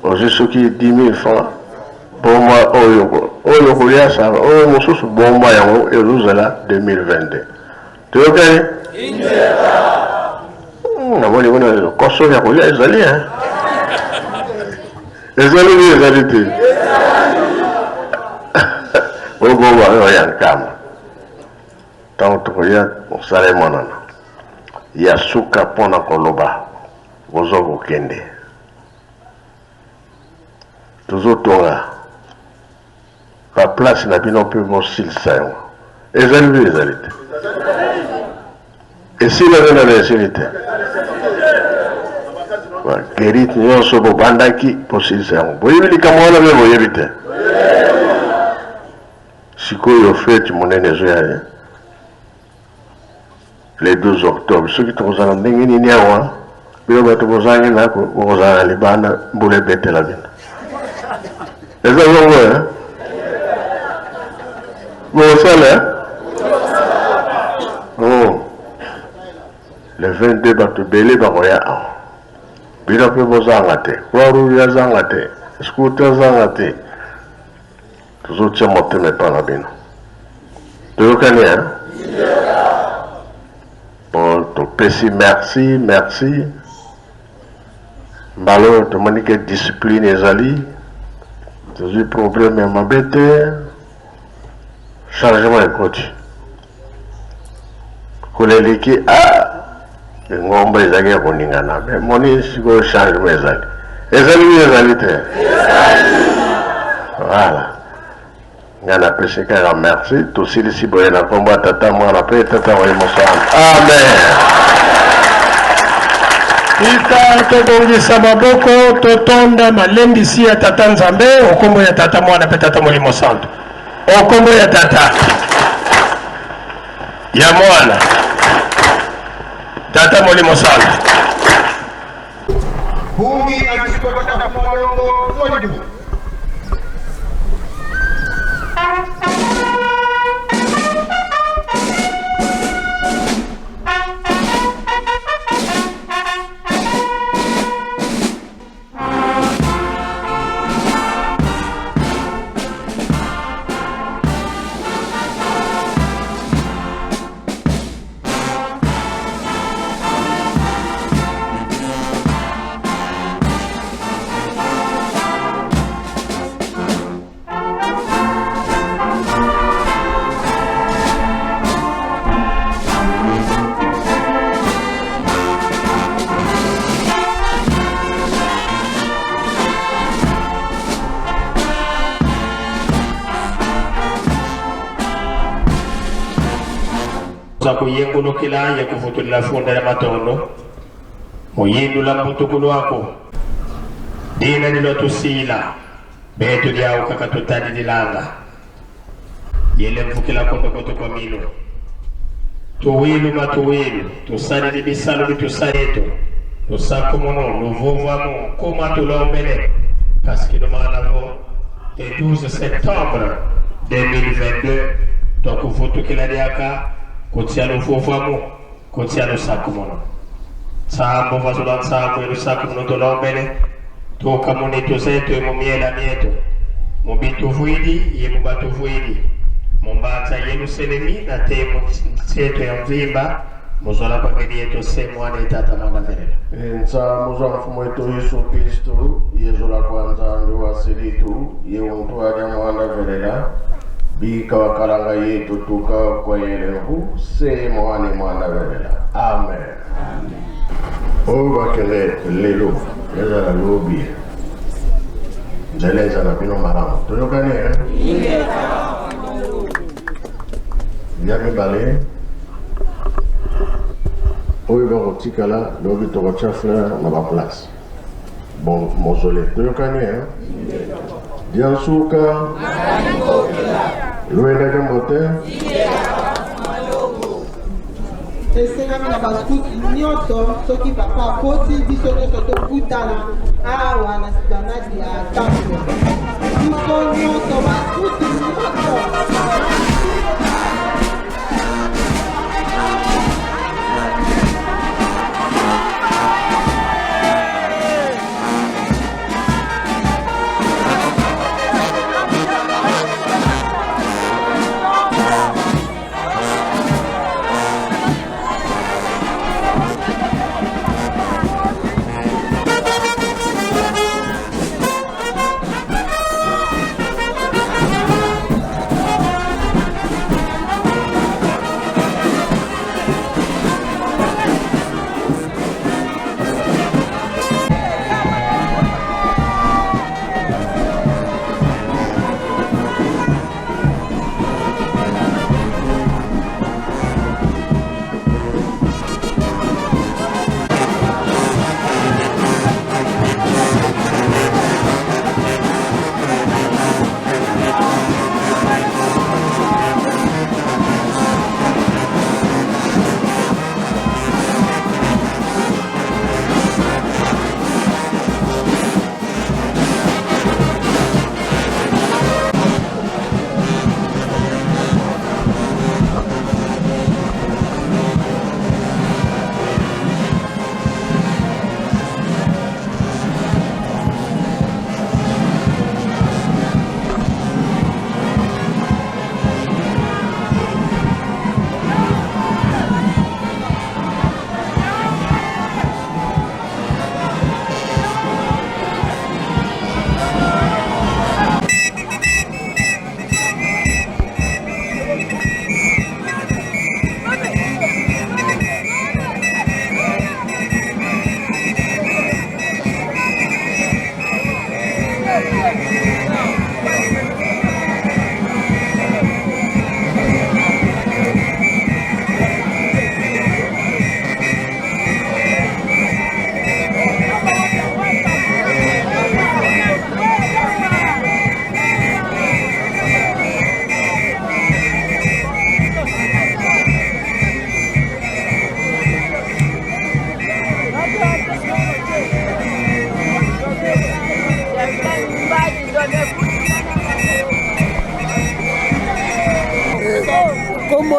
Speaker 7: ozwi soki 10 000 francs, bomba oyo oyo kolia sava oyo mosusu bomba yango ezozala 2022. Toyokani? Namoni kuna koso ya kolia ezali ezali nini ezali te obomba oyo ya nkamba ntango tokoya mosala emonana ya suka mpo na koloba bozo kokende tozotonga baplace na bino mpe bosilisa yango ezali mpe ezali te esila nde nano esili te. Bagerite nyonso bobandaki bosilisa yango. Boyebi likambo wana mpe boyebi te? Sikoyo feti monene ezoya le 12 octobre, soki tokozala ndenge nini awa, bino bato bozangi ndako bokozala na libanda, mbula ebetela bino. Eza bongo eh? Bokosala eh? Oh. Le 22 bato ebele bakoya awa, bino mpe bozanga te, croix rouge azanga te, scout azanga te, tozotia motema epa na bino. Toyokani eh? Bon, topesi merci, merci. Mbala oyo tomoni ke discipline ezali, tozwi problème ya mabe te, changement ekoti. Kola eleki, ah, lingomba ezalaki ya koningana, me moni sikoyo changement ezali. Ezali nini ezali te? Voilà. Ngai napesi kaka merci. Tosilisi boye na nkombo ya Tata, Mwana mpe Tata Molimo Santu. Amen.
Speaker 1: Tika tobongisa maboko totonda malendisi ya Tata Nzambe okombo ya Tata, Mwana mpe Tata Molimo Santu. Okombo ya Tata, ya Mwana, Tata Molimo Santu.
Speaker 3: Bungi akisukota malongo mwalimu.
Speaker 8: Za kuyengulukila ya kuvutulila funda ya matondo muyindula mbutuku lwako dina lilwatusila betu lyauka katutalililanga yele mvukila kondokoto kwa milo tuwilu matuwilu tusalili bisalu bitusaleto tusakumuno luvuvamu kuma tulombele kasikilumana le 12 septembre 2022 twakuvutukila lyaka kutia luvuvamu kutia lusakumuno tsambo vazula ntsambo elusakumuno tulombele tukamuni tuzetu emumiela mietu mubituvuidi ye mubatuvuidi mumbanza yeluselemi na te mutseto ya mvimba muzwala kwangeli yetu se mwana etata mwana velela.
Speaker 7: Nsambo zwa Mfumu wetu Yesu Kristu, yezola kwa Nzambi wa silitu, ye untu adia mwanda velela, bika wakalanga yetu tuka kwa yelengu, se mwane mwanda velela. Amen. Oyo bakende lelo ezala lobi, nzela eza na bino malamu. Toyokani eh? Ya mibale oyo bakotikala lobi tokotya fleur na baplace bon mausolée. Toyokani eh? Diansuka loyendaki mbote.
Speaker 3: Esengami na bascout nyonso, soki papa akoti, biso nyonso tokutana awa na esplanade ya temple. Biso nyonso bascout nyonso.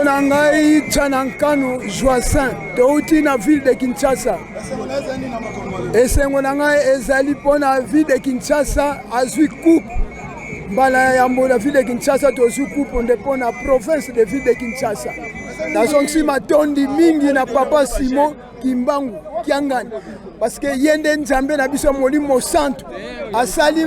Speaker 4: Nkombo na ngai Tshana Nkanu Joacin, touti na ville de Kinshasa. Esengo na ngai ezali mpo na ville de Kinshasa azwi coupe mbala ya yambo na ville de Kinshasa, tozwi coupe nde mpo na province de ville de Kinshasa. Nazongisi matondi mingi na papa Simon Kimbangu Kiangani parce que ye nde Nzambe na biso Molimo Santu asali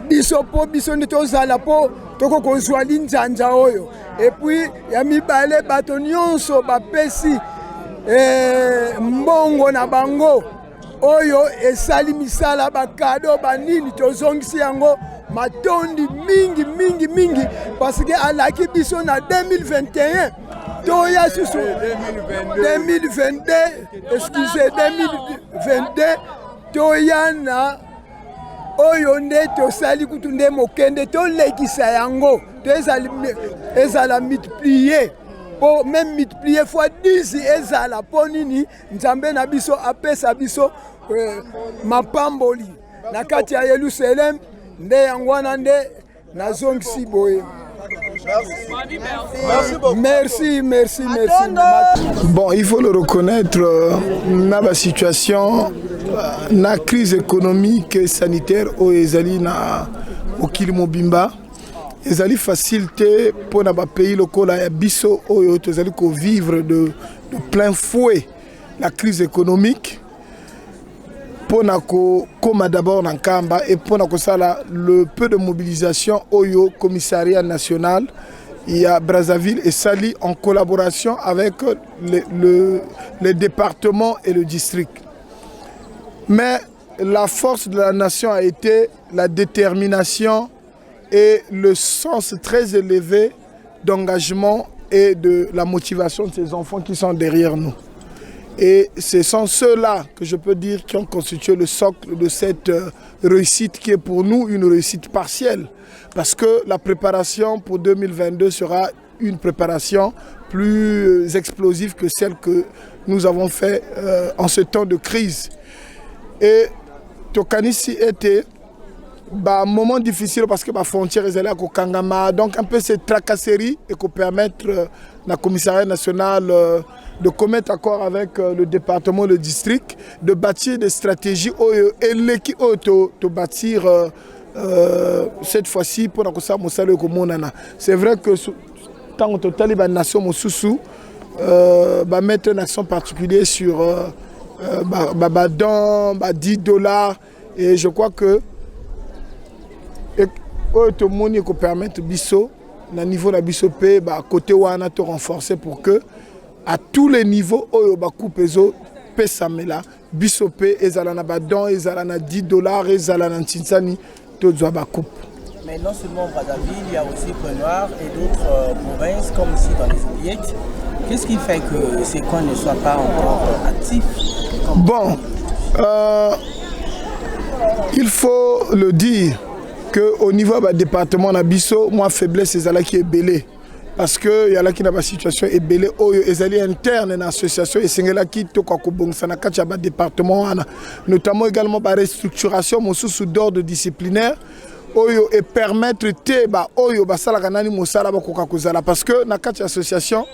Speaker 4: biso mpo biso nde tozala mpo toko kozwa linzanza oyo. Epuis ya mibale, bato nyonso bapesi mbongo na bango oyo esali misala bakado banini, tozongisi yango matondi mingi mingi mingi parce que alaki biso na 2021 toya susu 2022, excusez, 2022 toya na oyo nde tosali kutu nde mokende tolekisa yango to ezala multiplier po même multiplier fois 10 ezala mpo nini Nzambe na biso apesa biso mapamboli na kati ya Yerusalem. Nde yango wana nde nazongisi boye. Merci, merci, merci.
Speaker 1: Bon, il faut le reconnaître, na ba situation, na crise économique et sanitaire oyo ezali na mokili mobimba, ezali facile te mpo na bapays lokola ya biso oyo tozali kovivre de plein fouet la crise économique, mpona kokóma d'abord na Nkamba et mpona kosala le peu de mobilisation oyo commissariat national ya Brazzaville esali en collaboration avec le département et le district. Mais la force de la nation a été la détermination et le sens très élevé d'engagement et de la motivation de ces enfants qui sont derrière nous. Et ce sont ceux-là que je peux dire qui ont constitué le socle de cette réussite qui est pour nous une réussite partielle. Parce que la préparation pour 2022 sera une préparation plus explosive que celle que nous avons fait en ce temps de crise. Et tokanisi était ba moment difficile parce que ba frontière ezali ya kokangama, donc un peu cette tracasserie et permettre la commissariat national de commettre accord avec le département, le district, de bâtir des stratégies oyo eleki oyo to bâtir cette fois-ci mpona kosala mosala oyo komonana. C'est vrai que ntango totali banation mosusu, bamettre un accent particulier sur badon ba 10 $ et je crois que oyo tomoni ekopermettre biso na niveau na biso mpe bakote wana to renforcer pour que à tous les niveaux oyo bacoupe ezopesamela biso mpe, ezala na badon, ezala na 10 $, ezala na ntinsani, tozwa bacoupe.
Speaker 5: Mais non seulement Brazzaville, il y a aussi Pointe-Noire et d'autres provinces, comme ici dans les Oubliettes. Qu'est-ce qui fait que ces coins ne soient pas encore actifs?
Speaker 1: Bon, il faut le dire que au niveau du département na biso, mwa faiblesse ezalaki ebele parce que yalaki na basituation ebele oyo ezali interne na association, esengelaki toka kobongisa na kati ya badépartement wana, notamment également barestructuration mosusu d'ordre disciplinaire oyo epermettre te baoyo basalaka nani mosala bakoka kozala, parce que na kati ya association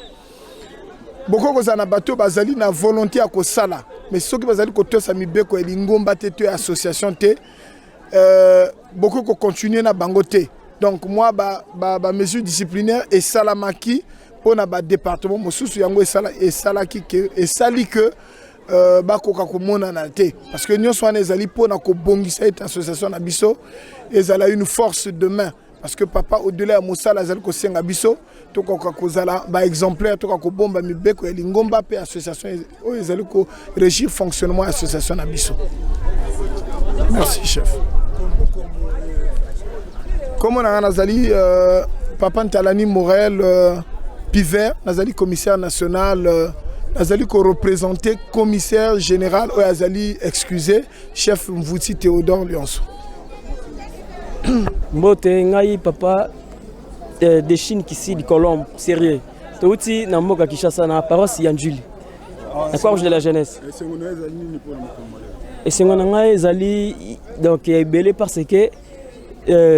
Speaker 1: bokoki kozala na bato oyo bazali na volonté ya kosala, mais soki bazali kotosa mibeko ya lingomba te to ya association te, bokoki kocontinue na bango te. Donc mwa bamesure ba disciplinaire esalamaki mpona badépartement mosusu, yango esalaki ke esali ke bakoka komonana te, parce que nyonso wana ezali mpona kobongisa ete association na biso ezala une force demain, parce que papa, au-delà ya mosala, azali kosenga biso tokoka kozala baexemplaire, tokoka kobomba mibeko ya lingomba mpe association oyo ezali korégir fonctionnement ya association na biso. Merci, chef. Kombo na nga nazali papa Ntalani Morel Piver, nazali commissaire national, nazali koreprésente commissaire général oyo azali excusé, chef Mvuti Théodore Lionso.
Speaker 9: Mbote, ngai papa de Chine Kisidi Colombe sérieux, touti na mboka Kinshasa, na paroisse ya Njuli, na Croix Rouge de la Jeunesse. Esengo na ngai ezali donc ya ebele parce que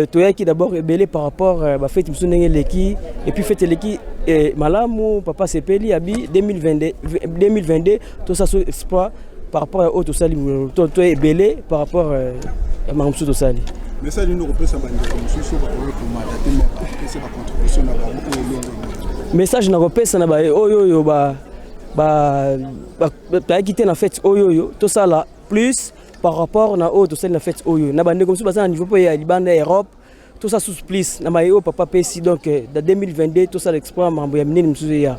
Speaker 9: toyaki d'abord ebele par rapport bafete mosusu ndenge eleki, et puis fete eleki. eh, malamu papa sepeli abi 2022, 2022 tosala so exploit par rapport ya oyo tosali to, to ebele par rapport euh, ya makambo mosusu tosali.
Speaker 10: Message nini okopesa bandeko mosusu bakoki komata te me bapesa bacontribution na bango oyo elongo?
Speaker 9: Message nakopesa na baye oyo oyo ba ba bayaki te na fete oyo oyo tosala plus par rapport na oyo tosali na fete oyo, na bandeko mosusu baza na niveau mpe ya libanda ya Europe, tosala susu plus na maye oyo papa apesi. Donc na 2022 tosala exploit, makambo ya minene mosusu eya.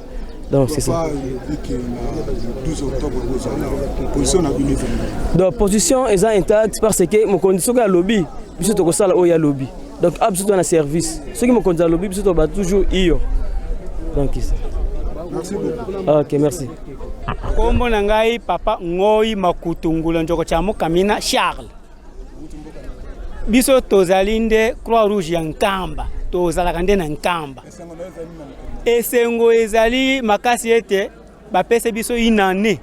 Speaker 9: Donc c'est ça. Donc position eza intacte parce que mokonzi soki alobi, biso tokosala oyo alobi. Donc a biso toza na service, soki mokonzi alobi, biso toba toujours iyo. Donc ça.
Speaker 10: Merci beaucoup.
Speaker 9: Ok, merci.
Speaker 11: Kombo na ngai papa Ngoi Makutu Ngula Njoko cha Mukamina Charles. Biso tozali nde Croix Rouge ya Nkamba, tozalaka nde na Nkamba. Esengo ezali makasi ete bapesa biso une année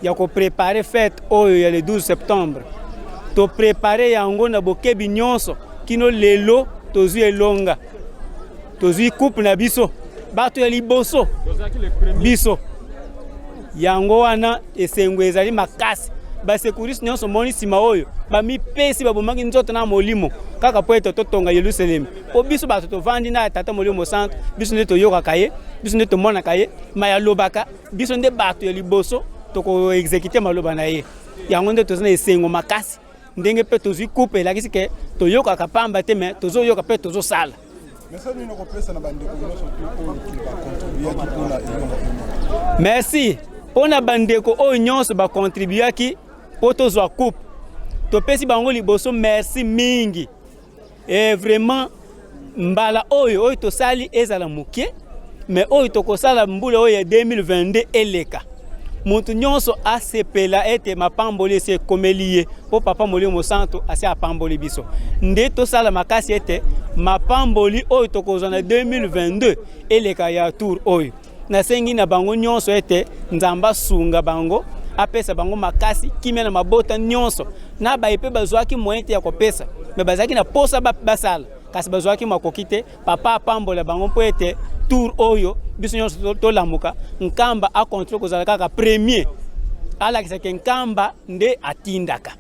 Speaker 11: ya koprepare fête oyo ya le 12 septembre. Toprepare yango na bokebi nyonso kino lelo tozwi elonga, tozwi coupe na biso, bato ya liboso biso. Yango wana esengo ezali makasi. Basekuriste nyonso moni nsima oyo bamipesi, babomaki nzoto na molimo kaka mpo ete totonga Yelusalemi. Mpo biso bato tovandi na Tata Molimo Mosantu, biso nde toyokaka ye, biso nde tomonaka ye, ma alobaka, biso nde bato ya liboso tokoexekite maloba na ye. Yango nde toza na esengo makasi ndenge mpe tozwi coupe, elakisi ke toyokaka pamba te, me tozoyoka mpe tozosala.
Speaker 10: Message nini okopesa na bandeko nyonso oyo bakontribuaki mpona elonga oyo?
Speaker 11: Merci mpona bandeko oyo nyonso bakontribuaki mpo tozwa coupe, topesi bango liboso merci mingi. E vraiment mbala oyo oyo tosali ezala moke, me oyo tokosala mbula oyo ya 2022 eleka, moto nyonso asepela ete mapamboli esi ekomeli ye, mpo Papa Molimo Mosantu asi apamboli biso. Nde tosala makasi ete mapamboli oyo tokozwa na 2022 eleka ya tour oyo. Nasengi na bango nyonso ete Nzambe asunga bango, apesa bango makasi, kimia na mabota nyonso, na baye mpe bazwaki moyen te ya kopesa, me bazalaki na posa basala kasi bazwaki makoki te. Papa apambola bango mpo ete tour oyo biso nyonso tolamuka, Nkamba akontinue kozala kaka premier, alakisaka Nkamba nde atindaka,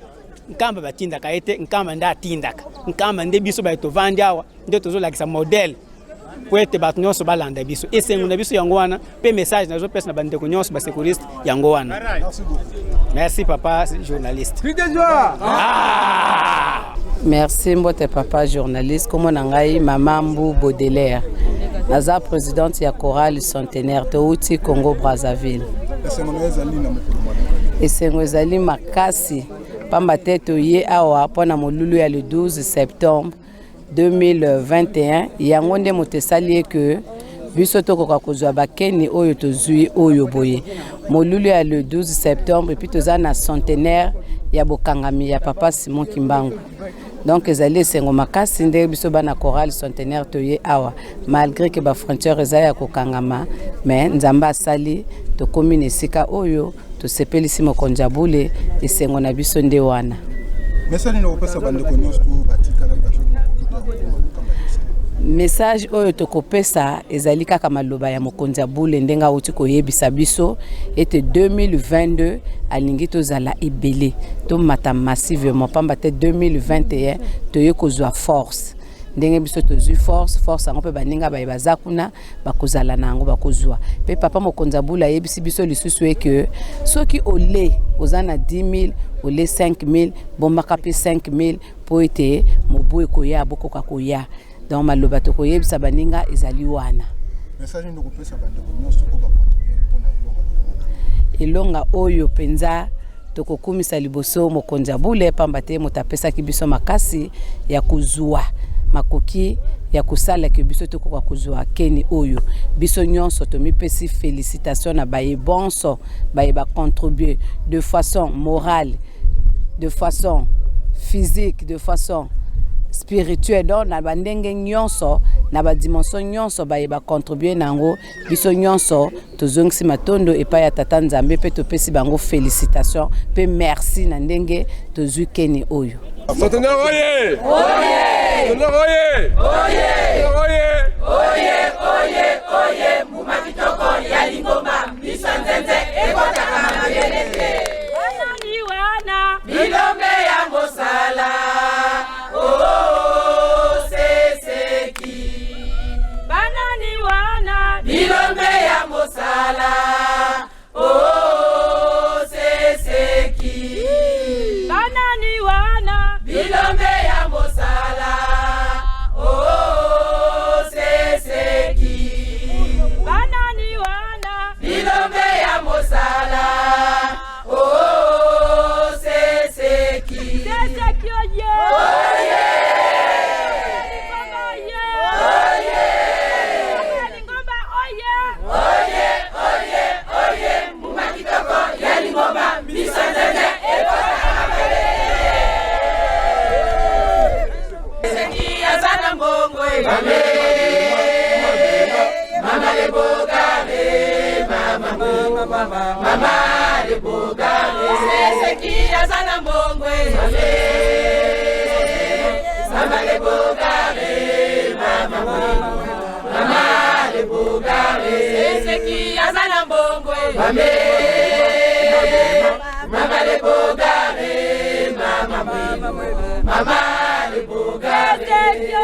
Speaker 11: Nkamba batindaka ye te, Nkamba nde atindaka, Nkamba nde biso baye tovandi awa nde tozolakisa modèle po ete bato nyonso balanda biso. Esengo na biso yango wana, mpe message nazopesa na bandeko nyonso basekuriste yango wana. Merci papa journaliste.
Speaker 12: Ah! Merci, mbote papa journaliste. Kombo na ngai mama Mbu Baudelaire, naza présidente ya chorale centenaire, touti Congo Brazzaville. Esengo ezali makasi pamba te toye awa mpo na molulu ya le 12 septembre 2021. Yango nde moto esali ye ke biso tokoka kozwa bakeni oyo tozwi oyo boye, molulu ya le 12 septembre, epuis toza na centenaire ya bokangami ya papa Simon Kimbangu. Donc ezali esengo makasi nde biso bana chorale centenaire toye awa, malgré ke bafrontière eza ya kokangama, mais Nzambe asali tokomi na esika oyo, tosepelisi mokonzi ya bule. Esengo na biso nde wana.
Speaker 10: Message nini okopesa bandeko nyonso batikalaki bazwaki makoki te?
Speaker 12: Message oyo tokopesa ezali kaka maloba ya mokonzi ya bule, ndenge awuti koyebisa biso ete 2022 alingi tozala ebele, tomata massivement, pamba te 2021 toye kozwa force. Ndenge biso tozwi force, force yango mpe baninga baye baza kuna bakozala na yango, bakozwa mpe. Papa mokonzi ya bula ayebisi biso lisusu eke soki ole oza na 10 000, ole 5 000, bombaka mpe 5 000 mpo ete mobu ekoya bokoka koya. Donc maloba tokoyebisa baninga ezali wana.
Speaker 10: Message nini okopesa bandeko nyonso oyo bakontribue mpona elonga?
Speaker 12: Elonga oyo mpenza tokokumisa liboso mokonzi ya bule, pamba te moto apesaki biso makasi ya kozwa makoki ya kosala ke biso tokoka kozwa keni oyo. Biso nyonso tomipesi félicitation na baye bonso baye bacontribue de façon morale, de façon physique, de façon spirituelle, donc na bandenge nyonso, na badimension nyonso baye bacontribue na yango. Biso nyonso tozongisi matondo epai ya Tata Nzambe mpe topesi bango félicitation mpe merci na ndenge tozwi keni oyo.
Speaker 1: Soutenir oye! Oye! Soutenir oye! Oye! Oye!
Speaker 13: Oye, oye, oye, mbuma kitoko ya lingomba, miso ya nzenze ekotaka mabele te.
Speaker 14: Banani wana?
Speaker 13: Bilombe ya mosala, oh, seseki.
Speaker 14: Banani wana?
Speaker 13: Bilombe ya mosala, oh, seseki.
Speaker 14: Banani wana?
Speaker 13: Bilombe ya mosala, oh, seseki.
Speaker 14: Banani wana?
Speaker 13: Bilombe ya mosala, oh, seseki.
Speaker 14: Seseki oye!
Speaker 13: Oye!
Speaker 14: Lingomba oye!
Speaker 13: Oye!
Speaker 14: Lingomba oye!
Speaker 13: Oye, oye, oye, mbuma kitoko ya lingomba, miso nzenze ekotaka mabele. Seseki aza na mbongo e. Mame, mama le bogare, mama, mama, mama le bogare. Seseki aza na mbongo e. Mame, mama le bogare, mama, mama le bogare. Seseki aza na mbongo e. Mame, mama le bogare, mama, mama le bogare.
Speaker 14: Seseki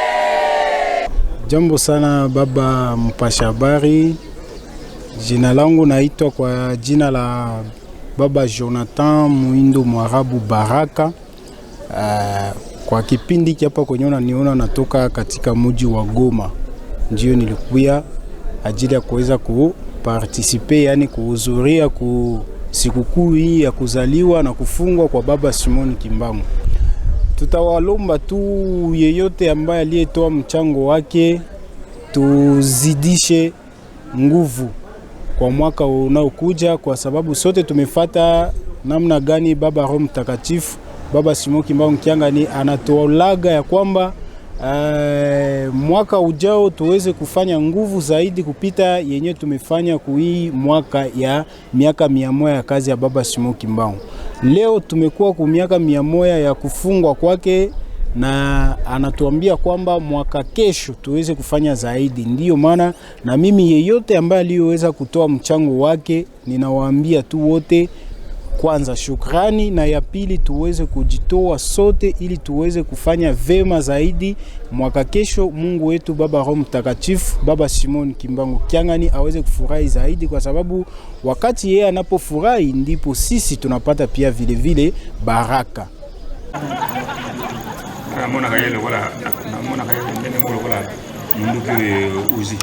Speaker 14: oye!
Speaker 15: Jambo sana baba mpasha habari, jina langu naitwa kwa jina la baba Jonathan Muindo Mwarabu Baraka. Kwa kipindi hiki hapa kwenye unaniona natoka katika mji wa Goma, ndio nilikuya ajili ya kuweza kuparticiper, yani kuhudhuria ku sikukuu hii ya kuzaliwa na kufungwa kwa baba Simon Kimbangu. Tutawalomba tu yeyote ambaye aliyetoa mchango wake, tuzidishe nguvu kwa mwaka unaokuja, kwa sababu sote tumefata namna gani Baba Roho Mtakatifu Baba Simon Kimbangu Kiangani anatuolaga ya kwamba mwaka ujao tuweze kufanya nguvu zaidi kupita yenye tumefanya kui mwaka ya miaka 100 ya kazi ya Baba Simon Kimbangu. Leo tumekuwa ku miaka 100 ya kufungwa kwake na anatuambia kwamba mwaka kesho tuweze kufanya zaidi. Ndiyo maana na mimi yeyote ambaye aliyoweza kutoa mchango wake, ninawaambia tu wote kwanza shukrani, na ya pili tuweze kujitoa sote ili tuweze kufanya vema zaidi mwaka kesho. Mungu wetu Baba Roho Mtakatifu Baba Simon Kimbangu Kiangani aweze kufurahi zaidi, kwa sababu wakati yeye anapofurahi ndipo sisi tunapata pia vile vile baraka.
Speaker 16: Namonaka ye lokola namonaka ye ndenge moko lokola munduki oyo uzi.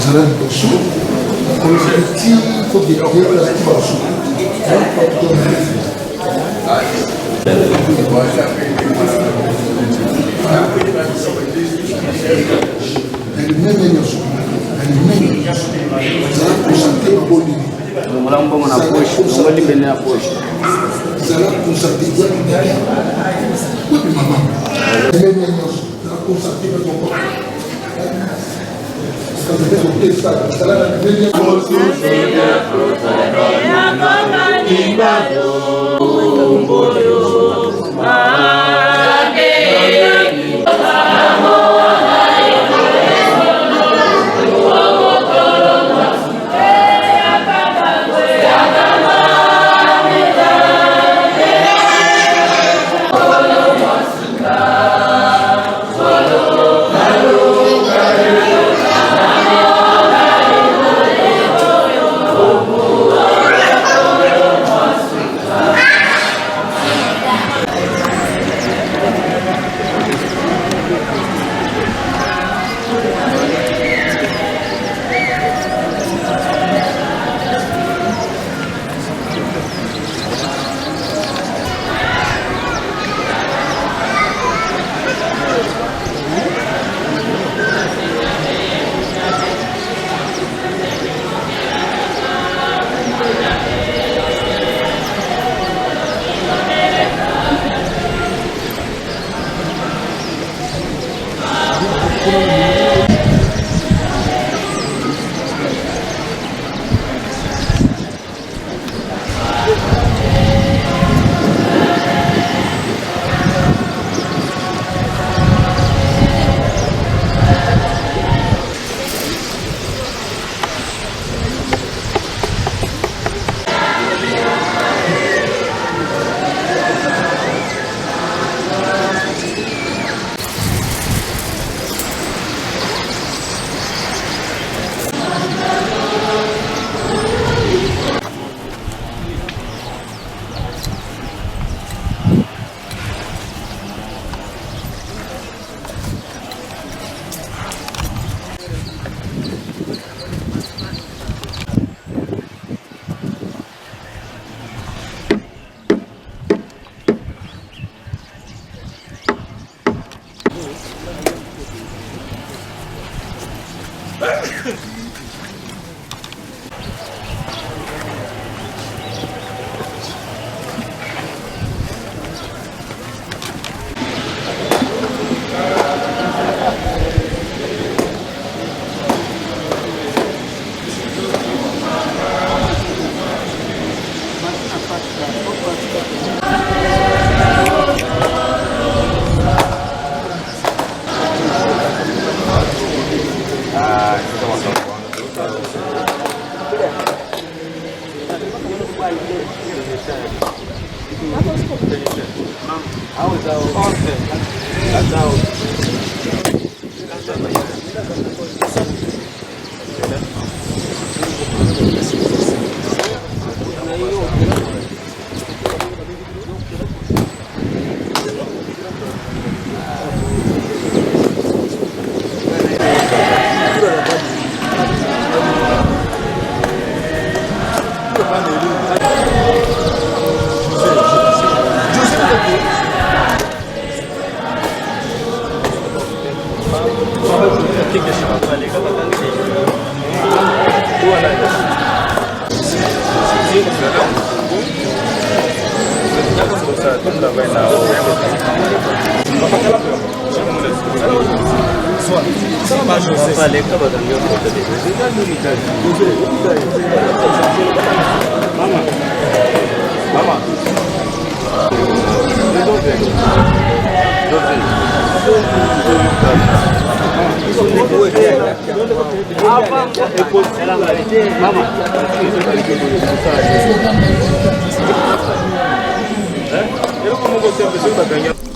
Speaker 10: Zala liboso ti kokende ti basuku. Alimene nyonso, alimene nyonso, zala concentré mabondeli.
Speaker 5: Longola mbongo na poche, longola libende na poche.
Speaker 10: Zala concentré wapi dada, wapi mama. Alimene nyonso, zala concentré moko.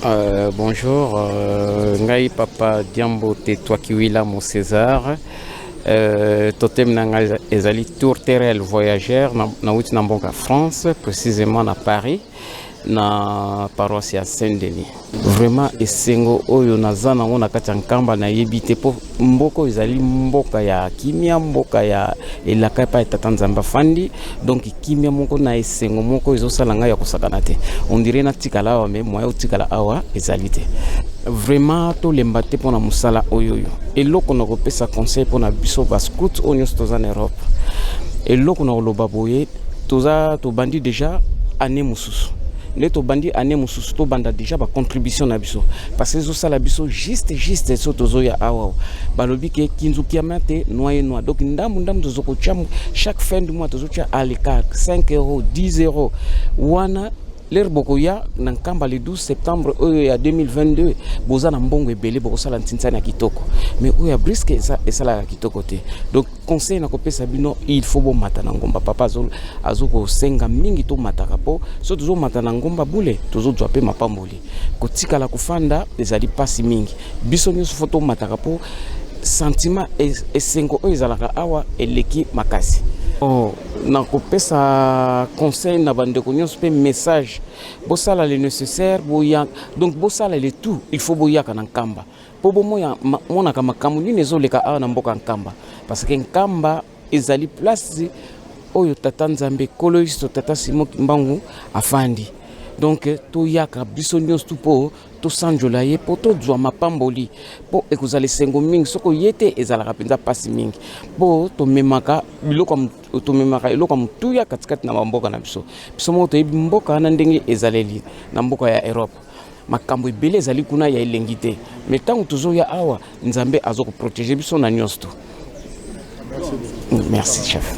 Speaker 17: Euh, bonjour, euh, ngai papa Diambo Tetwakiwila mon César. Euh, totem na ngai ezali tourterelle voyageur na nauti na mboka France, précisément na Paris, na paroisse ya Saint-Denis. Vraiment esengo oyo naza nango na kati ya Nkamba nayebi te po mboka oyo ezali mboka ya kimia, mboka ya elaka epai tata Nzambe afandi, donc kimia moko na esengo moko ezosala ngai ya kosakana te. On dirait natikala awa mais moyen otikala awa ezali te. Vraiment tolemba te mpona mosala oyo oyo. Eloko na kopesa conseil mpona biso ba scout oyo nyonso toza na Europe, eloko na koloba boye, toza tobandi déjà année mosusu nde tobandi année mosusu tobanda déjà ba contribution na biso parce que ezosala biso juste juste so tozoya awa balobi ke kinzukiama te noye noa donc ndambu ndambu tozokotia chaque fin du mois tozotia aleka 5 euros 10 euros wana lere bokoya na Nkamba le 12 septembre oyo ya 2022 boza na mbongo ebele bokosala ntinsani ya kitoko mais oyo ya briske esalaka kitoko te donc conseil na kopesa bino il faut bomata na ngomba papa azokosenga mingi tomataka mpo so tozomata na ngomba bule tozozwa mpe mapamboli kotikala kofanda ezali mpasi mingi biso nyonso fo tomataka mpo sentiment esengo oyo ezalaka awa eleki makasi. Oh, nakopesa conseil na bandeko nyonso mpe message, bosala le nécessaire boya, donc bosala le tout, il faut boyaka na Nkamba mpo bomonaka makambo nini ezoleka awa na mboka Nkamba, parce que Nkamba ezali place oyo tata Nzambe Nkolo Yesu tata Simon Kimbangu afandi. Donc toyaka biso nyonso tu mpo tosanjola ye mpo tozwa mapamboli, mpo ekozala esengo mingi soki oye te, ezalaka mpenza mpasi mingi mpo tomemaka biloko, tomemaka eloko ya motuya katikati na bamboka na biso. Biso moko toyebi mboka wana ndenge ezaleli na mboka ya Europe, makambo ebele ezali kuna ya elengi te, mais ntango tozoya awa Nzambe azokoprotege biso na nyonso tu. Merci chef.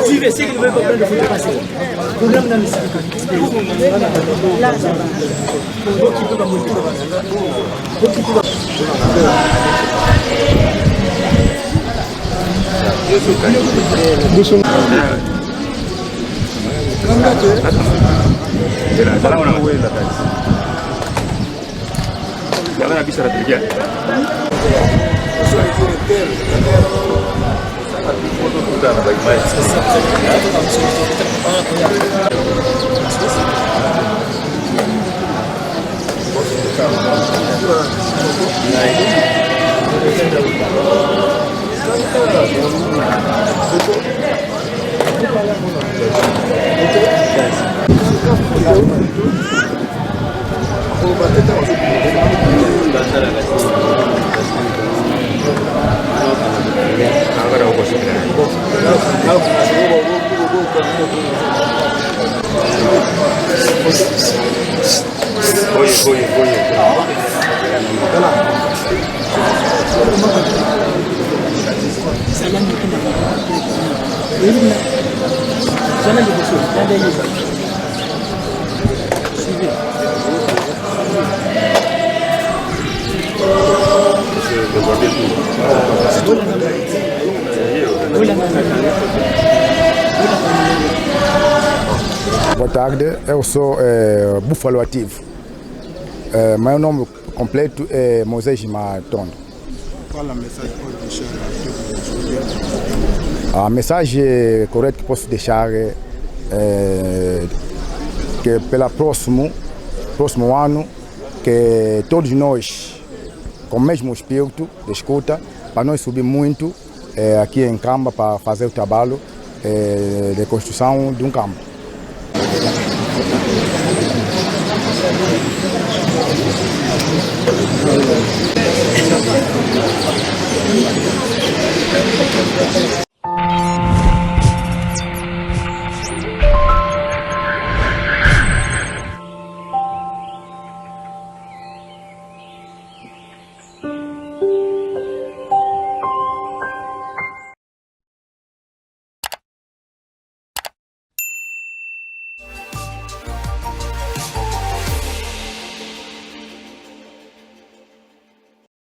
Speaker 9: Suivez, ceux qui ne veulent pas prendre de photo passer. Problème dans le
Speaker 16: Boye, boye, boye.
Speaker 18: Boa tarde, eu sou eh, Búfalo Ativo. Eh, meu nome completo é Moisés Matondo.
Speaker 19: Qual a mensagem pode deixar a todos os ouvintes?
Speaker 18: A mensagem correta que posso deixar é, é que pela próximo, próximo ano, que todos nós, com o mesmo espírito de escuta, para nós subir muito é, aqui em Camba para fazer o trabalho é, de construção de um campo.